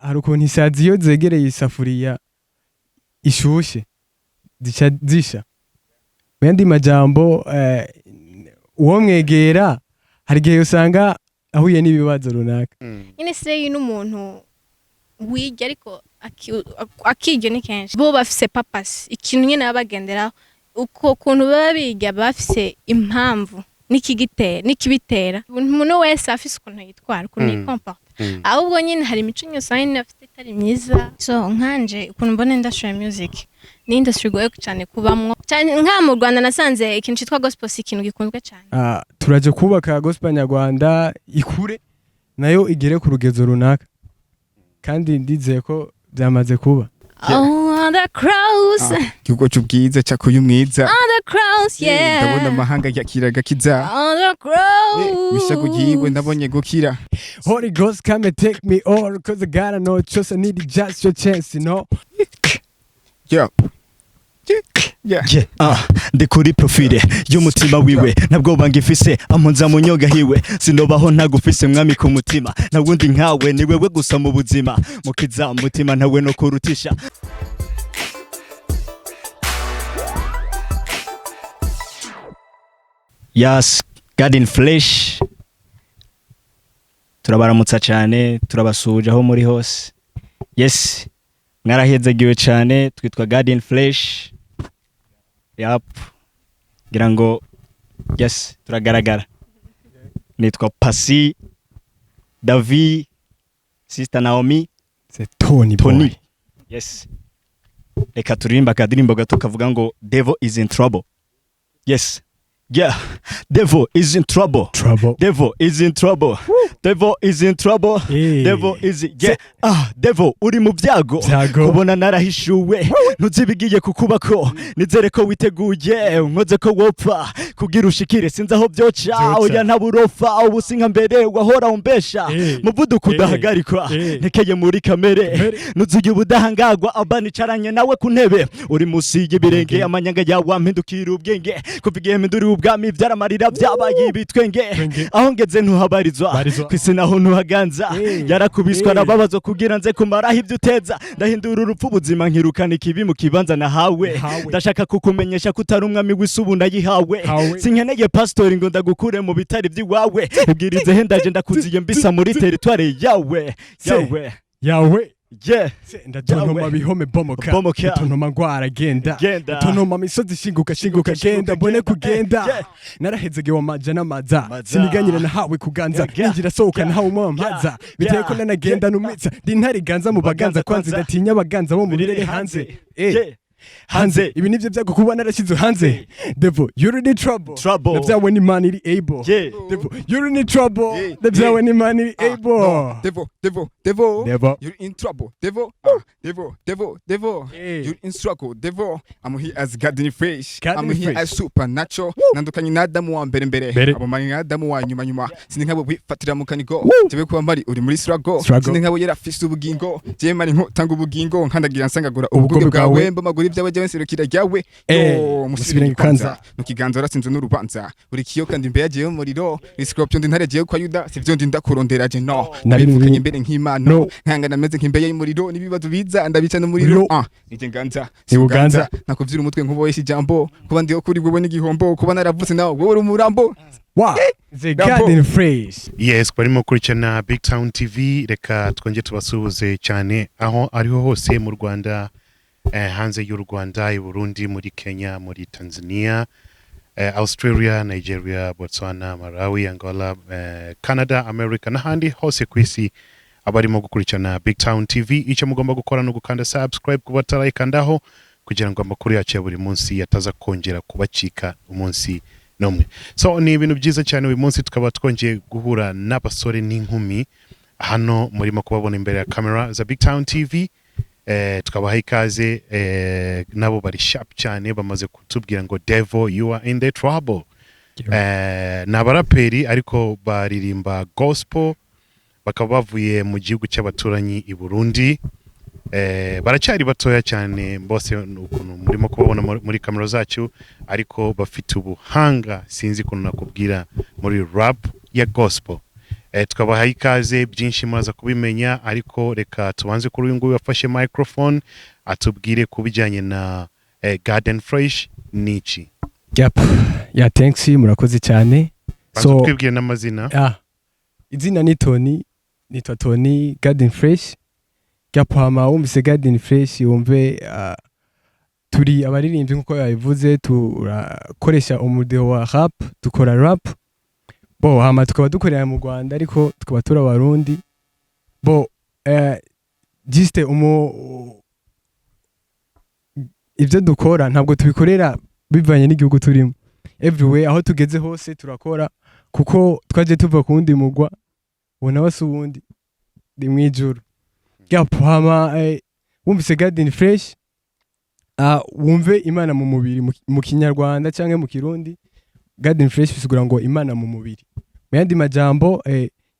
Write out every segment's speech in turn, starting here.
Hari ukuntu isazi iyo zegereye isafuriya ishushe zica zisha. Mu yandi majambo, uwo mwegera hari igihe usanga ahuye n'ibibazo runaka. Nyine slay n'umuntu wiga, ariko akirya ni kenshi bo bafise purpose, ikintu nyine baba bagenderaho, uko kuntu baba biga bafise impamvu n'ikigitera n'ikibitera. Umuntu wese afise ukuntu yitwara, ukuntu yikomporta. Ahubwo nyine hari imico nyose nyine afite itari myiza. So nkanje ukuntu mbona industry ya music ni industry igoye cyane kubamwo cyane. Nka mu Rwanda nasanze ikintu cyitwa gospel si ikintu gikunzwe cyane. Ah, turaje kubaka gospel nyarwanda ikure, nayo igere ku rugezo runaka, kandi ndizeye ko byamaze kuba. Oh, on the cross. Igihugu cy'ubwiza cyakuye umwiza. On the cross, yeah. Ndabona amahanga yakira agakiza. On the cross. Ibishago yiwe ndabonye gukira. Holy Ghost, come and take me all, 'cause I got no choice, I need just your chance. Yeah. Yeah, ndi kuri profile y'umutima wiwe, ntabwo bangifise ampunza mu nyoga hiwe. Sinobaho ntagufise, mwami, ku mutima nta wundi nkawe, ni wewe gusa mu buzima, mukiza mutima ntawe no kurutisha. Yes, God in flesh, turabaramutsa cyane, turabasuhuje aho muri hose. Yes, mwarahezagiwe cyane. Twitwa God in flesh. Yap, ngira ngo yes, turagaragara. Nitwa Pasi Davi, Sister Naomi. C'est Tony. Tony. Boy. Yes, reka turirimba akadirimbo gato kavuga ngo "Devil is in trouble". Yes, yeah, devil is in trouble. Trouble. Devil is in trouble. Devil is in trouble. Hey. Devil is, yeah. Ah, devil uri mu byago. Byago. Kubona narahishuwe, ntuzibigiye kukubako. Nizere ko witeguye, nkoze ko wopfa kugira ushikire, sinzi aho byoca. Byoca. Oya, ntaburofa ubu si nka mbere wahora umbesha. Hey. Muvuduko Hey. udahagarikwa. Hey. Ntekeye muri kamere. Kamere. Nuzuye ubudahangagwa, aba nicaranye nawe ku ntebe uri munsi y'ibirenge. Amanyanga yawe ampindukira ubwenge. Kuva igihe mpinduriwe ubwami, byaramarira byabaye ibitwenge. Twenge. Aho ngeze ntuhabarizwa. Barizwa. Kwisi naho ntuhaganza. Hey. Yarakubiswa, Hey. arababazwa kugira nze kumaraho ibyo uteza. Ndahindura urupfu ubuzima, nkirukana ikibi mu kibanza nahawe. Nahawe. Ndashaka kukumenyesha ko utari umwami w'isi, ubu nayihawe. Hawe. Sinkeneye pasitori ngo ndagukure mu bitari by'iwawe. Ubwirize he, ndaje ndakuziye mbisa muri territoire yawe. Yawe. Yawe. Yeah. Se, ndatontoma. Yawe. Bihome bomoka. Bomoka. Ndatontoma ngwara genda. Genda. Ndatontoma misozi shinguka shinguka. Shinguka, genda mbone genda. kugenda. Yeah. Narahezegewe amaja n'amaza. Maza. Siniganyira, nahawe kuganza. Yeah. Ninjira sohoka, nahawe umwe mpaza. Biteye ko nanagenda numitsa, ndi ntare ganza mu baganza. Kwanza ndatinya abaganza bo mu birere hanze. Eh, Yeah. Hanze. Ibi nivyo byago kuba narashyize hanze. Devil, you're in trouble. Trouble. Navyawe n'Imana iri able. Yeah. Devil, you're in trouble. Yeah. Navyawe Yeah. n'Imana iri Ah, able. no. Devil, devil, devil. Devil. You're in trouble, devil. Devil, devil, devil. Hey. You're in struggle, devil. I'm here as God in flesh. God I'm in here flesh. as supernatural. Nandukanye na Adamu wa mbere mbere. Mbere. Abo mari nka Adamu wa nyuma nyuma. Sindi nkabo wifatira mu kanigo. Jewe kuba mari uri muri struggle. Struggle. Sindi nkabo yarafise ubugingo. Jewe mari nkotanga ubugingo, nkandagira nsangagura Ubugome ubugobe bwawe. bwawe, mbamagura ibyawe, jewe nserukira ryawe. Eh, Yo, musubire musubire kwanza. kwanza. Mu kiganza warasinze n'urubanza. Uri kiyoka ndi imbeya jewe umuriro. Ni scorpion ndi ntare jewe kwa Yuda. Sivyo ndi ndakurondera je no. Nari Nabivukanye imbere nk'Imana. No. Nkangana meze nk'imbeya y'umuriro, n'ibibazo biza ndabica n'umuriro. Muriro. Ah, nije nganza. Ni Buganza. Nakuvyira umutwe nkuboyesha ijambo. Kuba ndiho kuri wewe n'igihombo, kuba naravutse nawe wowe uri umurambo. Wow, the Rambo. God in flesh. Yes, barimo gukurikirana Big Town TV. Reka twongere tubasuhuze cyane aho ariho hose mu Rwanda, hanze y'u Rwanda, i Burundi, muri Kenya, muri Tanzania, Australia, Nigeria, Botswana, Malawi, Angola, Canada, America n'ahandi hose ku isi. Abarimo gukurikirana Big Town TV, icyo mugomba gukora ni ugukanda subscribe ku batarayikandaho, kugira ngo amakuru yacu ya buri munsi yataza kongera kubacika umunsi n'umwe. So ni ibintu byiza cyane. Uyu munsi tukaba twongeye guhura n'abasore n'inkumi hano murimo kubabona imbere ya kamera za Big Town TV. Tukabaha ikaze. Nabo bari sharp cyane, bamaze kutubwira ngo "Devil, you are in the trouble". Ni abaraperi ariko baririmba gospel, bakaba bavuye mu gihugu cy'abaturanyi i Burundi. Baracyari batoya cyane bose ukuntu murimo kubabona muri kamera zacu, ariko bafite ubuhanga sinzi ukuntu nakubwira muri rap ya gospel. Tukabaha ikaze, byinshi muraza kubimenya, ariko reka tubanze kuri uyu nguyu wafashe microphone atubwire ku bijyanye na God in Flesh niki. Yep. Yeah, thanks, murakoze cyane. Banza So twibwire n'amazina. Ah, izina ni Tony, nitwa Tony, God in Flesh. Yep, hama wumvise God in Flesh wumve turi abaririmbyi nkuko yabivuze, turakoresha umudiho wa rap, dukora rap. Bo hama tukaba dukorera mu Rwanda, ariko tukaba turi Abarundi. Bo juste ibyo dukora ntabwo tubikorera bivanye n'igihugu turimo. Everywhere aho tugeze hose turakora, kuko twaje tuva ku wundi mugwa, uwo nawe si uwundi, ni mw'ijuru. Yep, hama wumvise God in Flesh, wumve Imana mu mubiri mu Kinyarwanda cyangwa mu Kirundi. God in Flesh bisigura ngo Imana mu mubiri. Mu yandi majambo,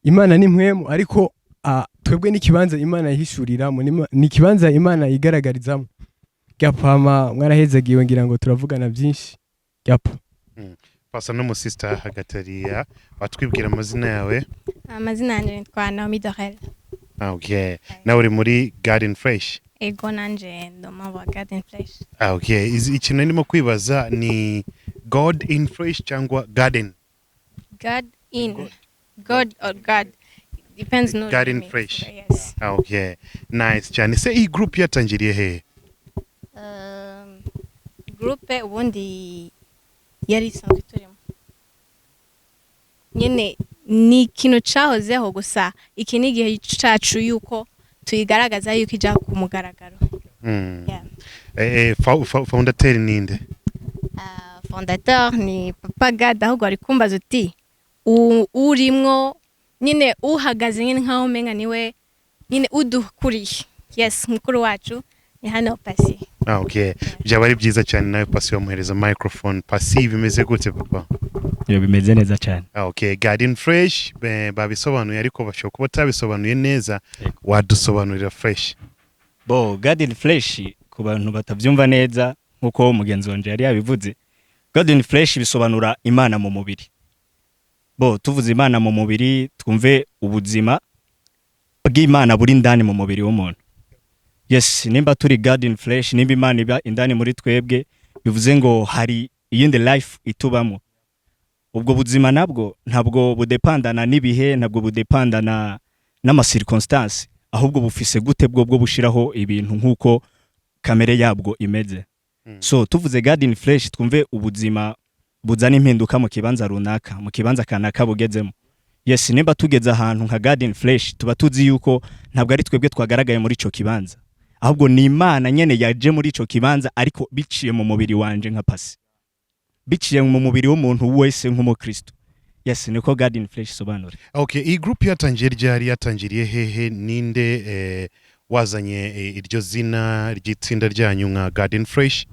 Imana ni mpwemu, ariko twebwe n'ikibanza Imana yihishuriramo, ni ikibanza Imana igaragarizamo. Yep, hama mwarahezagiwe, ngira ngo turavugana byinshi. Yep. Pasa n'umusista hagatariya, watwibwira amazina yawe? Amazina yanjye nitwa Naomi Dorel. Ah, okay, nawe uri muri God in Flesh? Ego, nanje ndi umwe wa God in Flesh. Ah, okay. Ikintu ndimo kwibaza ni God in Flesh cyangwa Garden? God in God or God depends, no. God in limit. Flesh. Yes. Ah, okay, nice cyane. Se iyi group yatangiriye hehe? Groupe ubundi yari isanzwe turimo nyene, ni ikintu cahozeho, gusa iki ni igihe cacu yuko tuyigaragaza yuko ija ku mugaragaro. Yeah. Fondateur ninde? Fondateur ni Papa Gad. Ahubwo ari kumbaza uti urimwo nyine, uhagaze nyine nkaho umenga niwe nyine udukuriye. Yes, mukuru wacu ni hano Pasi. Ah, okay, byaba ari byiza cyane nawe Pasi bamuhereza microphone. Pasi, bimeze gute papa? Iyo bimeze neza cyane. Ah, okay. God in Flesh babisobanuye, ariko bashobora kuba batabisobanuye neza. Yego. Wadusobanurira fresh? Bo God in Flesh, ku bantu batabyumva neza, nkuko mugenzi wanje yari yabivuze, God in Flesh bisobanura Imana mu mubiri. Bo tuvuze Imana mu mubiri, twumve ubuzima bw'Imana buri indani mu mubiri w'umuntu. Yes, nimba turi God in Flesh, nimba Imana iba indani muri twebwe, bivuze ngo hari iyindi life itubamo. Ubwo buzima nabwo ntabwo budepandana n'ibihe, ntabwo budepandana n'ama circonstance, ahubwo bufise gute bwo bushiraho ibintu nk'uko kamere yabwo imeze. So tuvuze God in Flesh, twumve ubuzima buzana impinduka mu kibanza runaka, mu kibanza kanaka bugezemo. Yes, nimba tugeze ahantu nka God in Flesh, tuba tuzi yuko ntabwo ari twebwe twagaragaye muri ico kibanza, ahubwo ni Imana nyene yaje muri ico kibanza, ariko biciye mu mubiri wanje nka Pasi, biciye mu mubiri w'umuntu wese nk'umukristo. Yes, niko God in Flesh isobanura. Okay, iyi group yatangiye ryari? Yatangiriye hehe? Ninde wazanye iryo zina ry'itsinda ryanyu nka God in Flesh?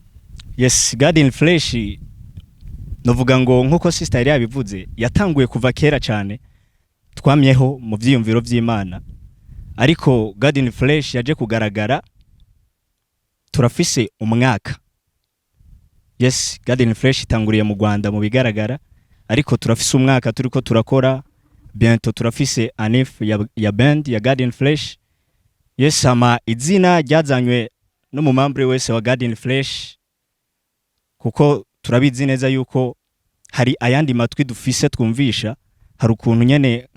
Yes, God in Flesh novuga ngo nkuko sister yari yabivuze, yatanguye kuva kera cyane, twamyeho mu vyiyumviro vy'Imana, ariko God in Flesh yaje kugaragara turafise umwaka. Yes, God in Flesh itanguriye mu Rwanda mu bigaragara, ariko turafise umwaka turiko turakora. Bientôt turafise anif ya band ya God in Flesh. Yes, ama izina ryazanywe n'umumembre wese wa God in Flesh, kuko turabizi neza yuko hari ayandi matwi dufise twumvisha. Hari ukuntu nyene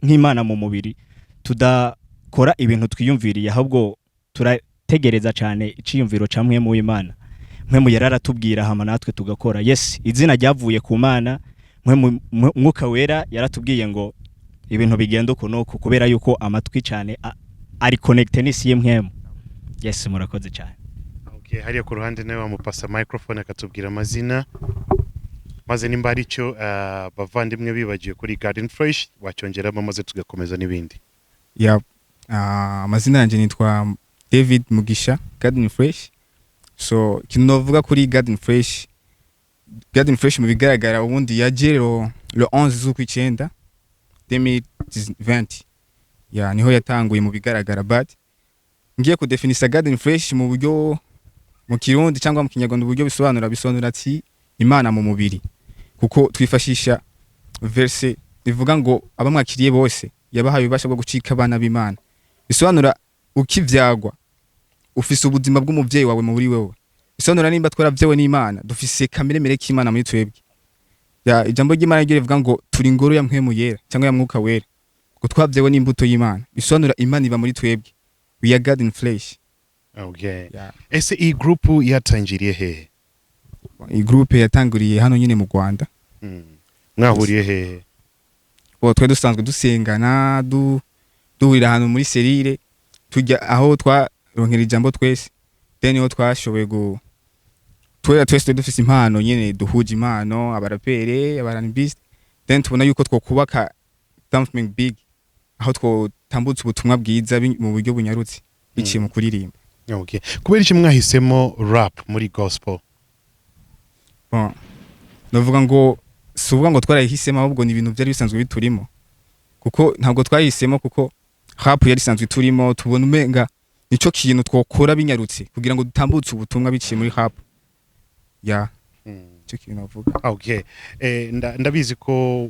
nk'Imana mu mubiri tudakora ibintu twiyumviriye, ahubwo turategereza cyane iciyumviro ca mwe mu Imana. Mwe mu yararatubwira, hama natwe tugakora. Yes, izina ryavuye ku Mana. Mwe Mwuka Wera yaratubwiye ngo ibintu bigenda uku nuku, kubera yuko amatwi cyane ari connecté n'isi y'imwemu. Yes, murakoze cyane. Okay, hariya ku ruhande nawe wamupasa microphone akatubwira amazina, maze nimba hari icyo bavandimwe bibagiwe kuri God in Flesh wacyongeramo, maze tugakomeza n'ibindi. Ya, amazina yanjye nitwa David Mugisha, God in Flesh. So ikintu novuga kuri God in Flesh, God in Flesh mu bigaragara ubundi yaje le 11 z'ukw'icyenda 2020. Ya, niho yatanguye mu bigaragara, but ngiye kudefinisa God in Flesh mu buryo mu Kirundi cyangwa mu Kinyarwanda, uburyo bisobanura ati Imana mu mubiri, kuko twifashisha verse. Bivuga ngo abamwakiriye bose yabahaye ububasha bwo gucika abana b'Imana. Bisobanura ukivyagwa ufise ubuzima bw'umuvyeyi wawe muri wewe. Bisobanura nimba twaravyewe n'Imana, dufise kamere mere k'Imana muri twebwe. Ya, ijambo ry'Imana ryo rivuga ngo turi ingoro ya Mpwemu Yera cyangwa ya Mwuka Wera, ngo twavyewe n'imbuto y'Imana. Bisobanura Imana iba muri twebwe. We are God in flesh. Yeah. Ese iyi group yatangiriye hehe? Iyi groupe yatanguriye hano nyine mu Rwanda. Mwahuriye hehe? Bo twe dusanzwe dusengana, duhurira ahantu muri cellule, tujya aho twaronkera ijambo twese. Then niho twashoboye gu twera twese twari dufise impano nyene, duhuje impano, abarapere, aba R&Biste. Then tubona yuko twokubaka something big, aho twotambutsa ubutumwa bwiza mu buryo bunyarutse biciye mu kuririmba. Okay, kubera iki mwahisemo rap muri gospel? Bon, novuga ngo si uvuga ngo twarayihisemo, ahubwo ni ibintu byari bisanzwe biturimo, kuko ntabwo twayihisemo, kuko rap yari isanzwe iturimo. Tubona umenga nico kintu twokora binyarutse kugira ngo dutambutse ubutumwa biciye muri rap ya ico kintu navuga. Okay, ndabizi ko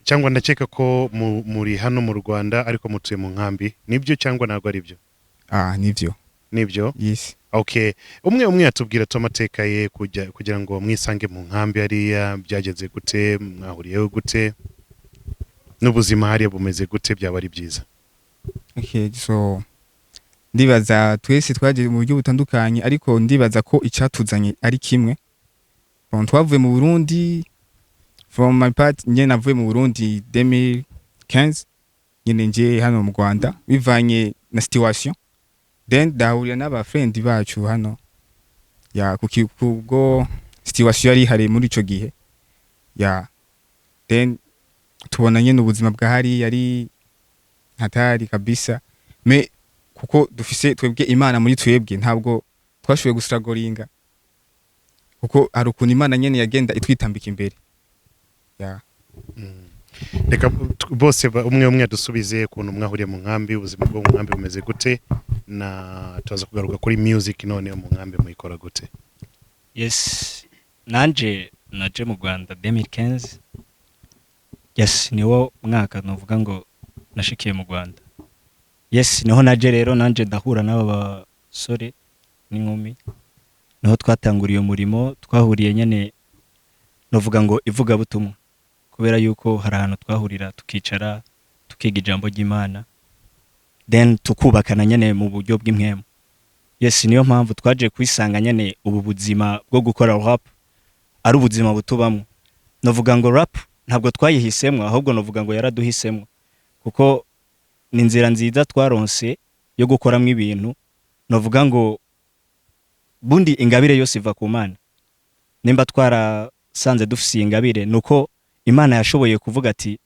cyangwa ndakeka ko muri hano mu Rwanda ariko mutuye mu nkambi. Nibyo cyangwa ntabwo ari byo? Ah, nivyo. Nibyo? Yes. Okay, umwe umwe yatubwira tu amateka ye kujya kugira ngo mwisange mu nkambi hariya. Byagenze gute? Mwahuriyeho gute? N'ubuzima hariya bumeze gute? Byaba ari byiza. Okay, so ndibaza twese twagiye mu buryo butandukanye, ariko ndibaza ko icyatuzanye ari kimwe. Bon, twavuye mu Burundi. From my part, njye navuye mu Burundi 2015 nyine, nje hano mu Rwanda bivanye na situation. Then ndahurira n'aba friend bacu hano ya kubwo situation yari ihari muri ico gihe ya. Then tubona nyine ubuzima bwa hariya ari hatari kabisa, mais kuko dufise twebwe Imana muri twebwe, ntabwo twashoboye gustrugglinga, kuko hari ukuntu Imana nyene yagenda itwitambika imbere ya. Reka bose umwe umwe adusubize ukuntu mwahuriye mu nkambi, ubuzima bwo mu nkambi bumeze gute, na tuza kugaruka kuri music. None mu nkambi muyikora gute? Yes, nanje naje mu Rwanda 2015. Yes, niwo mwaka novuga ngo nashikiye mu Rwanda. Yes, niho naje rero nanje ndahura n'aba basore n'inkumi, niho twatanguriye umurimo. Twahuriye nyene novuga ngo ivugabutumwa, kubera yuko hari ahantu twahurira tukicara tukiga ijambo ry'Imana, then tukubakana nyene mu buryo bw'impwemu. Yes, niyo mpamvu twaje kwisanga nyene ubu buzima bwo gukora rap ari ubuzima butubamwo. Novuga ngo rap ntabwo twayihisemwo, ahubwo novuga ngo yaraduhisemwo, kuko ni inzira nziza twaronse yo gukoramwo ibintu. Novuga ngo bundi ingabire yose iva ku Mana. Nimba twarasanze dufise iyi ingabire, nuko Imana yashoboye kuvuga ati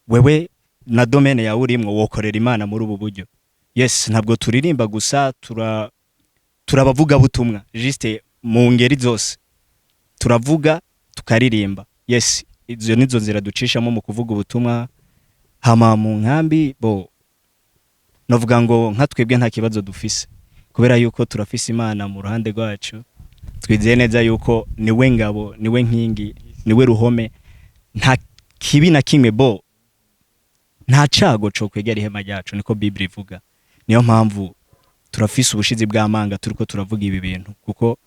wewe na domaine yawe urimwo wokorera Imana muri ubu buryo. Yes, ntabwo turirimba gusa, turabavuga butumwa juste mu ngeri zose, turavuga tukaririmba. Yes, izo nizo nzira ducishamo mu kuvuga ubutumwa. Hama mu nkambi bo novuga ngo nka twebwe nta kibazo dufise, kubera yuko turafise Imana mu ruhande rwacu. Twizeye neza yuko niwe ngabo, niwe nkingi, niwe ruhome. Nta kibi na kimwe bo, nta cago co kwegera ihema ryacu, niko Bible ivuga. Niyo mpamvu turafise ubushizi bw'amanga turiko turavuga ibi bintu, kuko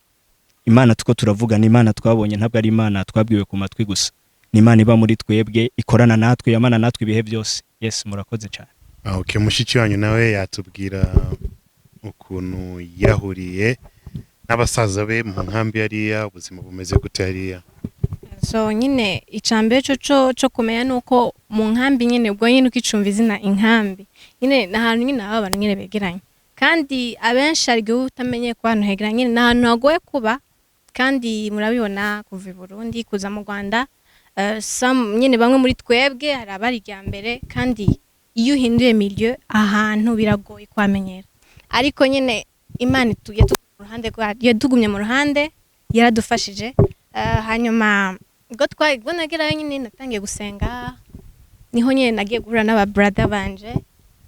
Imana tuko turavuga ni Imana twabonye, ntabwo ari Imana twabwiwe ku matwi gusa. Ni Imana iba muri twebwe, ikorana natwe, yamana natwe ibihe byose. Yes, murakoze cyane. Ah, okay, mushiki wanyu nawe yatubwira ukuntu yahuriye n'abasaza be mu nkambi hariya, ubuzima bumeze gute hariya? So nyine icambere co kumenya nuko mu nkambi nyine, ubwo nyine ukicumva izina inkambi nyine, ni ahantu nyine haba abantu nyine begeranye, kandi abenshi hari igihe uba utamenye ko ahantu hegeranye nyine ni ahantu hagoye kuba. Kandi murabibona kuva i Burundi kuza mu Rwanda, nyine bamwe muri twebwe hari abari irya mbere, kandi iyo uhinduye milieu ahantu biragoye kuhamenyera. Ariko nyine Imana yatugumye mu ruhande rwacu, yatugumye mu ruhande, yaradufashije. Hanyuma ubwo nagerayo nyine natangiye gusenga, niho nyine nagiye guhura n'aba brother banje,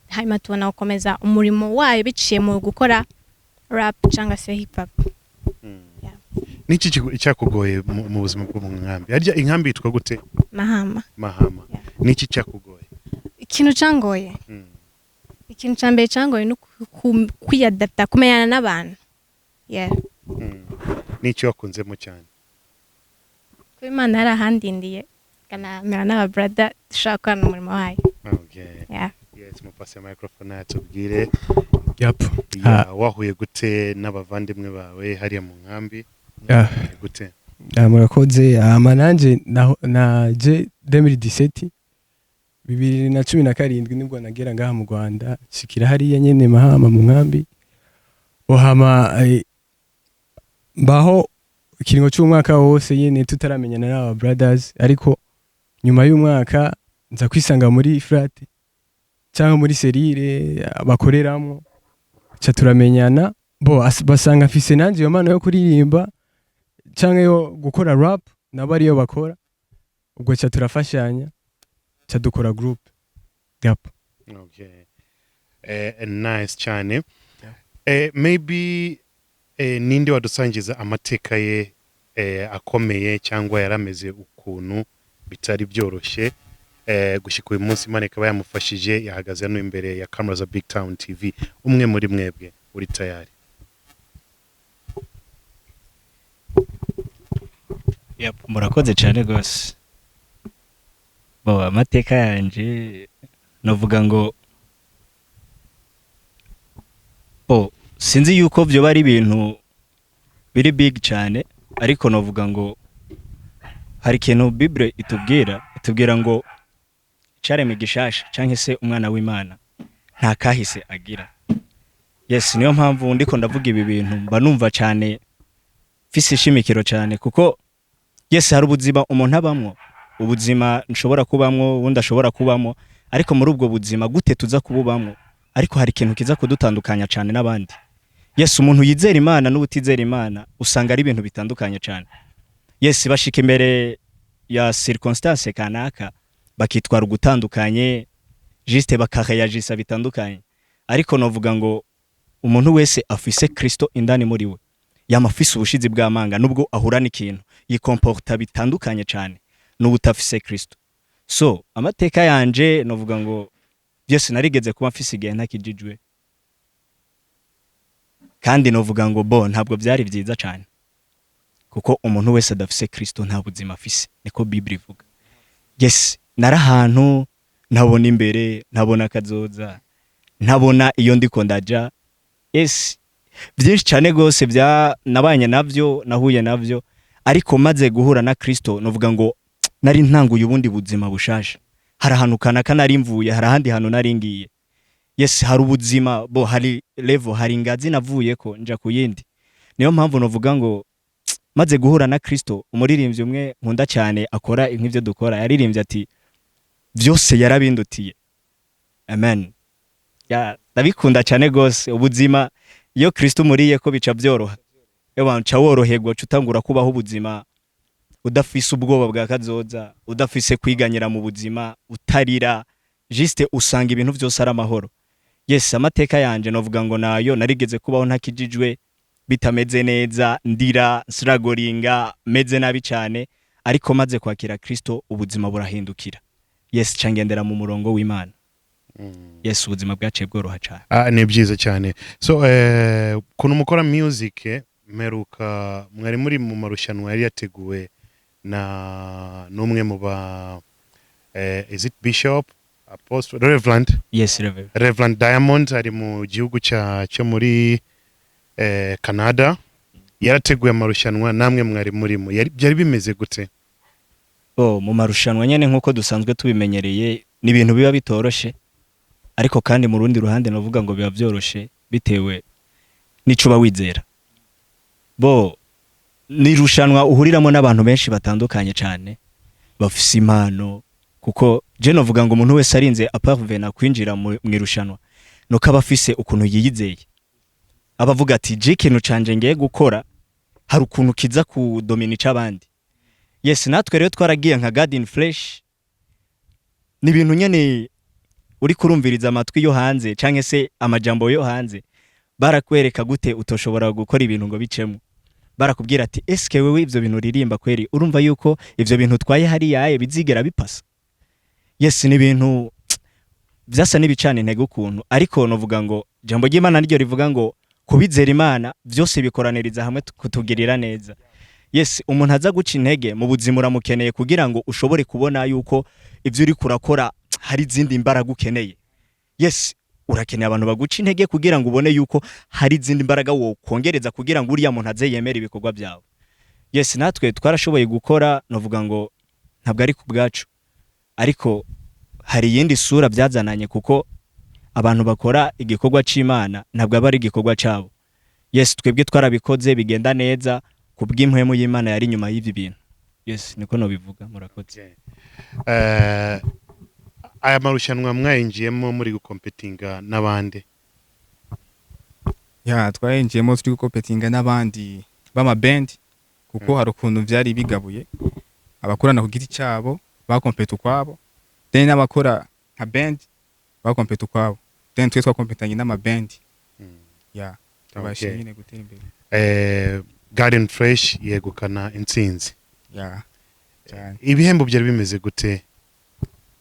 hanyuma tubona gukomeza umurimo wayo biciye mu gukora rap cyangwa se hip hop. Niki cyakugoye mu buzima bwo mu nkambi? Harya inkambi yitwa gute? Mahama. Mahama. Yeah. Niki cyakugoye? Ikintu cangoye, ikintu ca mbere cangoye ni kwiyadapta, kumenyana n'abantu, yeah. N'icyo wakunzemo cyane? Kuba Imana yarahandindiye nkanamera n'aba brother dushobora gukorana umurimo wayo. Yeah. Yes, mupase microphone atubwire. Yep. Yeah, wahuye gute n'abavandimwe bawe hariya mu nkambi? Gute? Ah, murakoze. Hama nanje naje 2017, 2017, nibwo nagera ngaha mu Rwanda, nshikira hariya nyene Mahama mu nkambi. Ohama mbaho ikiringo c'umwaka wose nyene tutaramenyana n'aba brothers, ariko nyuma y'umwaka nza kwisanga muri flat cyangwa muri cellule bakoreramo, ca turamenyana. Bo basanga mfise nanje iyo mpano yo kuririmba canke yo gukora rap, nabo ariyo bakora. Ubwo ca turafashanya, ca dukora group, yep. Okay. Nice cyane. Maybe ninde wadusangiza amateka ye akomeye cyangwa yarameze ukuntu bitari byoroshye, gushyika uyu munsi Imana ikaba yamufashije, yahagaze hano imbere ya camera za Big Town TV? Umwe muri mwebwe uri tayari? Yep, murakoze cyane rwose. Bo, amateka yanje navuga ngo bo sinzi yuko byo bari ibintu biri big cyane, ariko navuga ngo hari ikintu Bible itubwira ngo icaremwe gishasha canke se umwana w'Imana nta kahise agira. Yes, niyo mpamvu ndiko ndavuga ibi bintu mba numva cyane mfise ishimikiro cyane, kuko yes, hari ubuzima umuntu abamwo, ubuzima nshobora kubamwo, ubundi ashobora kubamwo, ariko muri ubwo buzima gute tuza kububamwo, ariko hari ikintu kiza kudutandukanya cyane n'abandi. Yes, umuntu yizera Imana n'ubutizera Imana usanga ari ibintu bitandukanye cyane. Yes, bashika imbere ya circonstance kanaka bakitwara ugutandukanye, juste bakareyagisa bitandukanye. Ariko novuga ngo umuntu wese afise Kristo indani muri we yama afise ubushizi bw'amanga, nubwo ahura n'ikintu yikomporta bitandukanye cyane n'ubutafise Kristo. So amateka yanje novuga ngo byose narigeze kuba mfise igihe ntakijijwe, kandi novuga ngo bo ntabwo byari byiza cyane, kuko umuntu wese adafise Kristo nta buzima afise, niko Bible ivuga. Yes, nari ahantu ntabona imbere, ntabona akazoza, ntabona iyo ndiko ndaja. Yes, byinshi cyane rwose bya nabanye navyo, nahuye navyo, ariko maze guhura na Kristo novuga ngo nari ntanguye ubundi buzima bushasha. Hari ahantu kanaka nari mvuye, hari ahandi hantu nari ngiye. Yes, hari ubuzima bo, hari level, hari ingazi navuyeko nja ku yindi. Niyo mpamvu novuga ngo maze guhura na Kristo, umuririmbyi umwe nkunda cyane akora nk'ivyo dukora yaririmbye ati byose yarabindutiye. Amen. Ya, ndabikunda cyane gose ubuzima iyo Kristo umuriye ko bica byoroha. Ewa nca woroherwa, uca utangura kubaho ubuzima udafise ubwoba bwa kazoza, udafise kwiganyira mu buzima, utarira, juste usanga ibintu byose ari amahoro. Yes, amateka yanje novuga ngo nayo narigeze kubaho ntakijijwe, bitameze neza, ndira, siragoringa, meze nabi cyane, ariko maze kwakira Kristo ubuzima burahindukira. Yes, ca ngendera mu murongo w'Imana. Yes, ubuzima bwaciye bworoha cyane. Ah, ni byiza cyane. So kuntu mukora music, mperuka mwari muri mu marushanwa yari yateguwe na n'umwe mu ba is it Bishop, Apostle, Reverend? Yes, Reverend. Reverend Diamond ari mu gihugu cyo muri Canada. Yarateguye amarushanwa, namwe mwari murimo. Byari bimeze gute? Oh, mu marushanwa nyene nkuko dusanzwe tubimenyereye ni ibintu biba bitoroshe, ariko kandi mu rundi ruhande navuga ngo biba byoroshe bitewe n'ico uba wizera. Bo ni irushanwa uhuriramo n'abantu benshi batandukanye cyane bafise impano, kuko je novuga ngo umuntu wese arinze aparvena kwinjira mu irushanwa nuko aba afise ukuntu yiyizeye, aba avuga ati je ikintu canje ngiye gukora hari ukuntu kiza kudomina ic'abandi. Yes, natwe rero twaragiye nka God in Flesh. Ni ibintu nyene uri kurumviriza amatwi yo hanze canke se amajambo yo hanze, barakwereka gute utoshobora gukora ibintu ngo bicemo. Barakubwira ati eske wewe ivyo bintu uririmba kweri urumva yuko ivyo bintu utwaye hariya bizigera bipasa? Yes, ni ibintu vyasa n'ibicana intege ukuntu, ariko novuga ngo jambo ry'Imana niryo rivuga ngo kubizera Imana vyose bikoraniriza hamwe kutugirira neza. Yes, umuntu aza guca intege mu buzima uramukeneye kugira ngo ushobore kubona yuko ivyo uriko urakora hari izindi mbaraga ukeneye. Yes, urakeneye abantu baguca intege kugira ngo ubone yuko hari izindi mbaraga wokongereza kugira ngo uriya muntu aze yemere ibikorwa byawe. Yes, natwe twarashoboye gukora, novuga ngo ntabwo ari ku bwacu, ariko hari iyindi sura byazananye, kuko abantu bakora igikorwa c'Imana ntabwo aba ari igikorwa cabo. Yes, twebwe twarabikoze bigenda neza ku bw'impwemu y'Imana yari inyuma y'ibi bintu. Yes, niko nobivuga, murakoze. Aya marushanwa mwayinjiyemo muri gukompetinga n'abandi? Ya, twayinjiyemo turi gukompetinga n'abandi b'amabendi, kuko hari ukuntu vyari bigabuye: abakorana ku giti cyabo bakompeta ukwabo, then n'abakora nka band bakompeta ukwabo, then twe twakompetanye n'amabendi. Ya, tubashe nyine gutera imbere. Garden Fresh yegukana intsinzi. Ya, cyane. Ibihembo byari bimeze gute?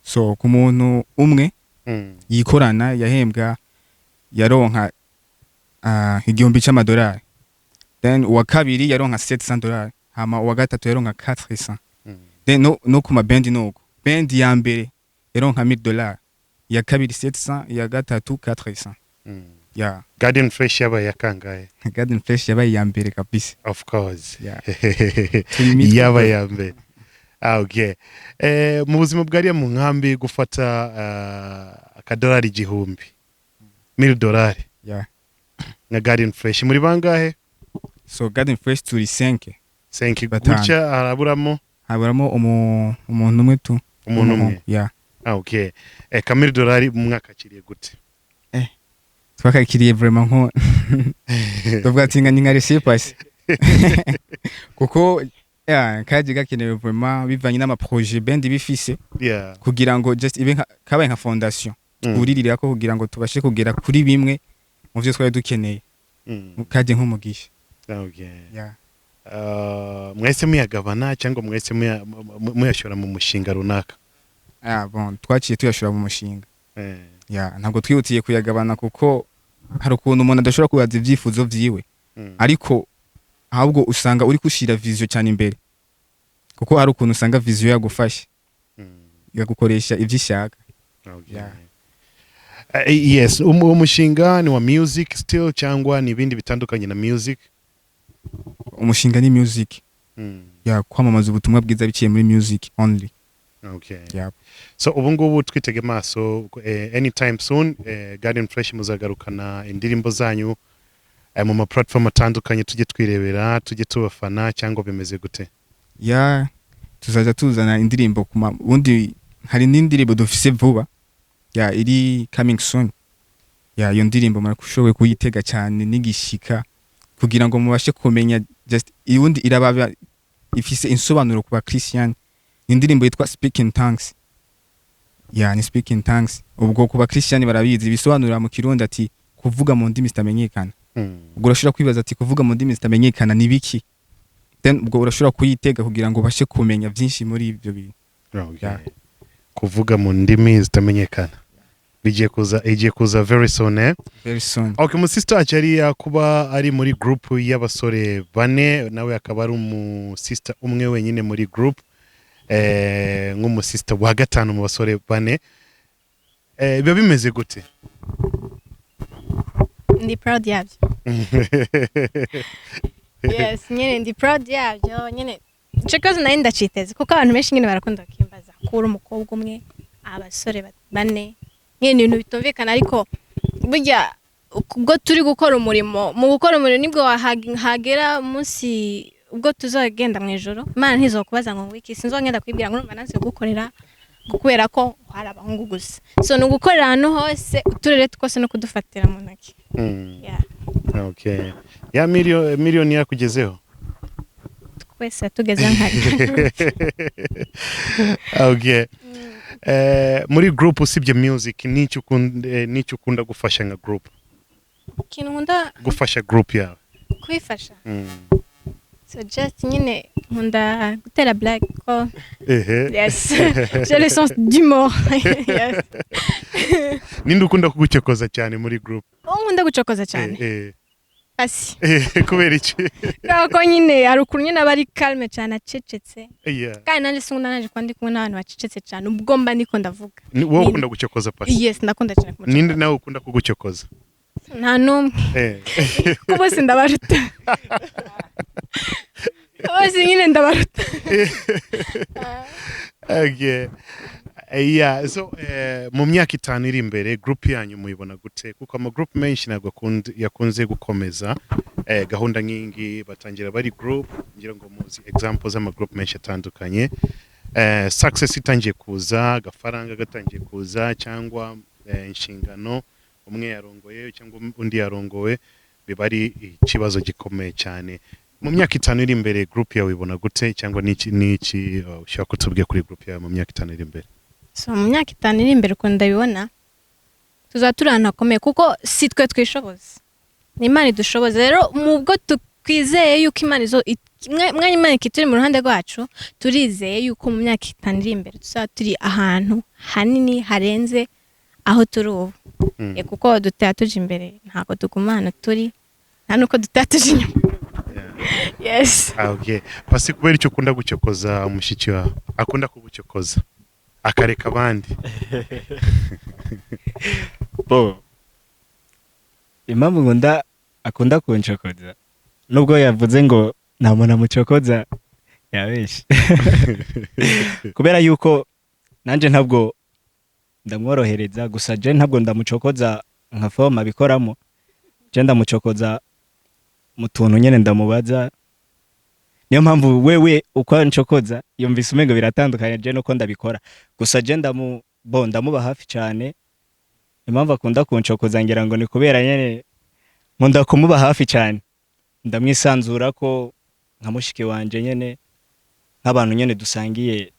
So ku muntu umwe yikorana yahembwa, yaronka 1000 c'amadolari, then uwa kabiri yaronka 700 dolari, hama uwa gatatu yaronka 400. Then no ku mabendi nuko bendi ya mbere yaronka 1000 dolari, iya kabiri 700, iya gatatu 400. Ya. Garden Fresh yabaye yakangahe? Garden Fresh yabaye iya mbere kabisa. Of course. Yeah. Turi imitwe. Yabaye ya mbere. Ah, okay. Mu buzima bwariya mu nkambi, gufata akadolari 1000, 1000 dolari, nka Garden Fresh muri bangahe? So Garden Fresh turi 5. Senki. Batanu. Gutya haraburamo Haburamo umuntu umwe tu. Umuntu umwe. Ya. Ah, okay. Ka 1000 dolari mu mwaka akiriye gute? Twakakiriye vraiment nko tuvuga ati nka ni nka récépissé, kuko ya kaje gakenewe vraiment bivanye n'ama projet band bifise, kugira ngo just ibe kabaye nka fondation twuririra ko kugira ngo tubashe kugera kuri bimwe mu vyo twari dukeneye. Kaje nk'umugisha. Yeah. Mwese muyagabana cyangwa mwese muyashora mu mushinga runaka? Ah bon, twaciye tuyashora mu mushinga. Ya, ntabwo twihutiye kuyagabana, kuko hari ukuntu umuntu adashobora kubaza ibyifuzo vyiwe, ariko ahubwo usanga uri kushira vision cyane imbere, kuko hari ukuntu usanga vision yagufashe ikagukoresha ivyo ishaka. Yeah. Yes, umushinga ni wa music still cyangwa ni ibindi bitandukanye na music? Umushinga ni music, ya, kwamamaza ubutumwa bwiza biciye muri music only. Yeah. So ubu ngubu twitege maso, anytime soon, Garden Fresh muzagarukana indirimbo zanyu mu ma platform atandukanye, tujye twirebera, tujye tubafana, cyangwa bimeze gute? Ya, tuzaja tuzana indirimbo kuma ubundi hari n'indirimbo dufise vuba, ya, iri coming soon. Ya, iyo ndirimbo murakushoboye kuyitega cyane n'igishika kugira ngo mubashe kumenya just iwundi irababa ifise insobanuro ku ba Christian. Ni indirimbo yitwa Speak in Tongues. Ya, ni Speak in Tongues. Ubwo ku ba Christian barabizi, bisobanura mu Kirundi ati kuvuga mu ndimi zitamenyekana. Ubwo urashobora kwibaza ati kuvuga mu ndimi zitamenyekana ni biki? Then ubwo urashobora kuyitega kugira ngo ubashe kumenya byinshi muri ibyo bintu. Yeah. Kuvuga mu ndimi zitamenyekana bigiye kuza, igiye kuza very soon, eh? Very soon. Okay, umusista wacu yari kuba ari muri group y'abasore bane, nawe akaba ari umusista umwe wenyine muri group, nk'umusista wa gatanu mu basore bane, biba bimeze gute? Ndi proud yabyo. Yes, nyine ndi proud yabyo nyine. Ico kibazo nari ndaciteze, kuko abantu benshi nyine barakunda bakimbaza kuri umukobwa umwe, abasore bane, nyine ni ibintu bitumvikana. Ariko burya ubwo turi gukora umurimo, mu gukora umurimo nibwo hagera umunsi ubwo tuzagenda mu ijoro, Imana ntizokubaza ngo ngwiki, sinzogenda kwibwira ngo urumva nanse kugukorera ngo kubera ko hari abahungu gusa. So ni ugukorera ahantu hose, uturere twose, no kudufatira mu ntoki. Yeah. Okay, ya miliyoni yakugezeho? Twese tugeze nka Okay. Muri group, usibye music, n'icyo ukunda gufasha nka group? Ikintu nkunda Gufasha group yawe. Kwifasha? So just nyine Nkunda gutera blague ko. Ehe. Yes, j'ai le sens d'humour, yes. Ninde ukunda kugucyokoza cyane muri group? Uwo nkunda gucokoza cyane? Eh. Pasi. Kubera iki? Kubera ko nyine hari ukuntu nyine aba ari calme cyane, acecetse. Kandi nanjye sinkunda naje kuba ndi kumwe n'abantu bacecetse cyane ubwo mba ndiko ndavuga. Wowe ukunda gucyokoza Pasi? Yes, ndakunda cyane kumucokoza. Ninde nawe ukunda kugucyokoza? Nta n'umwe. Kuko bose ndabaruta, bose nyine ndabaruta. Okay. Yeah, so mu myaka 5 iri imbere group yanyu muyibona gute? Kuko ama group menshi ntabwo yakunze gukomeza gahunda nk'ingi. Batangira bari group, ngira ngo muzi examples z'ama group menshi atandukanye. Success itangiye kuza, agafaranga gatangiye kuza, cyangwa inshingano, umwe yarongoye cyangwa undi yarongowe, biba ari ikibazo gikomeye cyane. Mu myaka 5 iri imbere group yawe ibona gute, cyangwa niki ushobora kutubwira kuri group yawe mu myaka 5 iri imbere? So mu myaka 5 iri imbere, ukuntu ndabibona, tuzaba turi ahantu hakomeye, kuko si twe twishoboza, ni Imana idushoboza. Rero mu bwo twizeye yuko Imana izo mwanya Imana ikituri mu ruhande rwacu, turizeye yuko mu myaka 5 iri imbere tuzaba turi ahantu hanini harenze aho turi ubu. Kuko dutera tuja imbere, ntabwo tuguma ahantu turi, nta nuko dutera tuja inyuma. Yes. Ah, okay. Pasi, kubera icyo ukunda gucyokoza umushiki wawe, akunda kugucyokoza akareka abandi? Bo, impamvu nkunda akunda kuncokoza, nubwo yavuze ngo nta muntu amucokoza, yabeshe, kubera yuko nanje ntabwo ndamworohereza. Gusa je ntabwo ndamucokoza nka forme abikoramo. Je ndamucokoza mu tuntu nyene ndamubaza. Niyo mpamvu wewe uko ancokoza yumvise umengo biratandukanye je nuko ndabikora. Gusa je bo ndamuba hafi cyane. Impamvu akunda kuncokoza, ngira ngo ni kubera nyene nkunda kumuba hafi cyane, ndamwisanzura ko nka mushiki wanje nyene, nk'abantu nyene dusangiye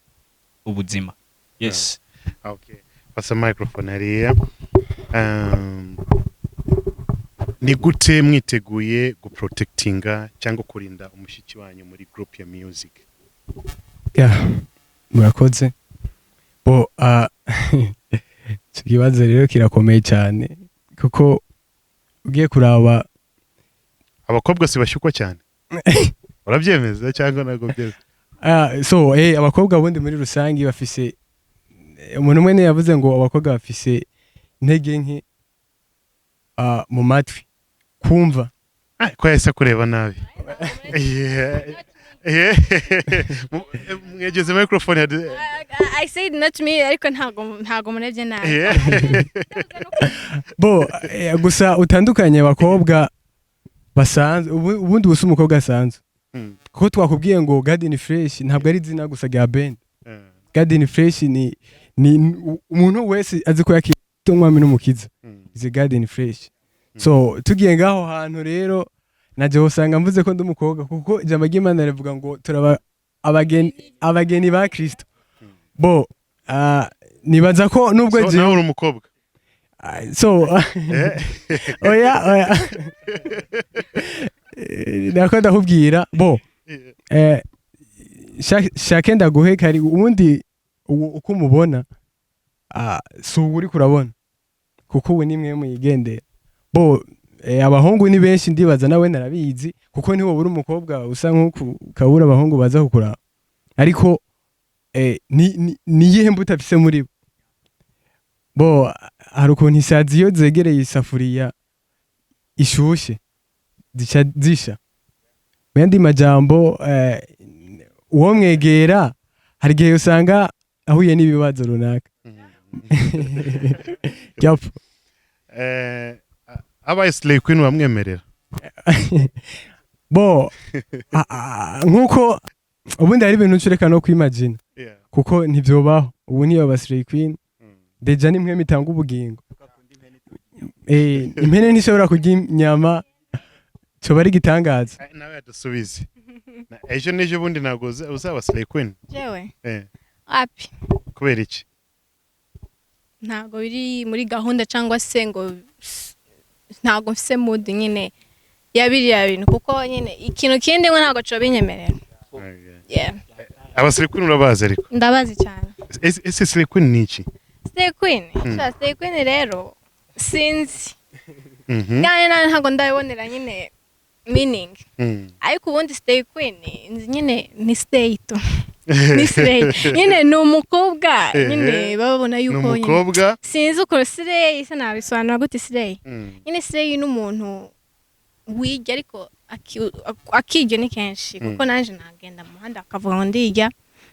ubuzima, yes. Okay. Pasa microphone hariya. Ni gute mwiteguye guprotectinga cyangwa kurinda umushiki wanyu muri group ya music? Yeah, murakoze. Bo icyo kibazo rero kirakomeye cyane, kuko ugiye kuraba Abakobwa si bashyukwa cyane, urabyemeza cyangwa ntabwo byemeza? So abakobwa bundi muri rusange bafise, umuntu umwe niwe yavuze ngo abakobwa bafise intege nke mu matwi kumva. Ah, ko yahise kureba nabi. Yeah. Mwegeze microphone I said not me, ariko ntabwo murebye nabi. Bo gusa utandukanye abakobwa basanzwe, ubundi busa umukobwa asanzwe, kuko twakubwiye ngo Garden Fresh ntabwo ari izina gusa rya band. Garden Fresh ni umuntu wese azi ko yakita umwami n'umukiza izi Garden Fresh. So tugiye ngaho hantu rero, naje usanga mvuze ko ndi umukobwa, kuko ijambo ry'Imana rivuga ngo turaba abageni ba Kristo. Bo nibaza ko nubwo So, nawe uri umukobwa? Ah, so oya oya. Nako ndakubwira bo shake ndaguhe kari ubundi uko umubona, si ubu uriko urabona, kuko ubu ni mwe muyigendera. Bo abahungu ni benshi, ndibaza nawe narabizi, kuko ntiwobura umukobwa usa nk'uku ukabura abahungu baza kukuraba. Ariko ni iyihe mbuto afise muri bo? Bo hari ukuntu isazi iyo zegereye isafuriya ishushe zica zisha. Mu yandi majambo, uwo mwegera hari igihe usanga ahuye n'ibibazo runaka. Yep. Abaye Slay Queen wamwemerera? Bo nkuko ubundi hari ibintu nshureka no kwimagina, kuko ntivyobaho. Ubu niyo ba Slay Queen, déjà ni mwe mitanga ubugingo. Impene ntishobora kurya inyama, coba ari igitangaza. Nawe yadusubize. Ejo n'ejo bundi ntabwo uzaba Slay Queen? Jewe? Eh. Wapi. Kubera iki? Ntabwo biri muri gahunda, cyangwa se ngo ntabwo mfise mood nyine ya biriya bintu, kuko nyine ikintu kindi ngo ntabwo coba binyemerera. Yeah. Aba slay queen urabazi ariko? Ndabazi cyane. Ese slay queen ni iki? Slay queen. Sha, slay queen rero sinzi. Mhm. Kandi ntabwo ndabibonera nyine meaning. Ariko ubundi slay queen nzi nyine ni slay tu, ni slay nyine, ni umukobwa nyine baba babona Ni yuko nyine umukobwa. Sinzi ukuntu slay, sinabisobanura gute slay. Nyine slay ni umuntu wirya, ariko akirya ni kenshi, kuko naje nagenda mu muhanda bakavuga ngo ndirya,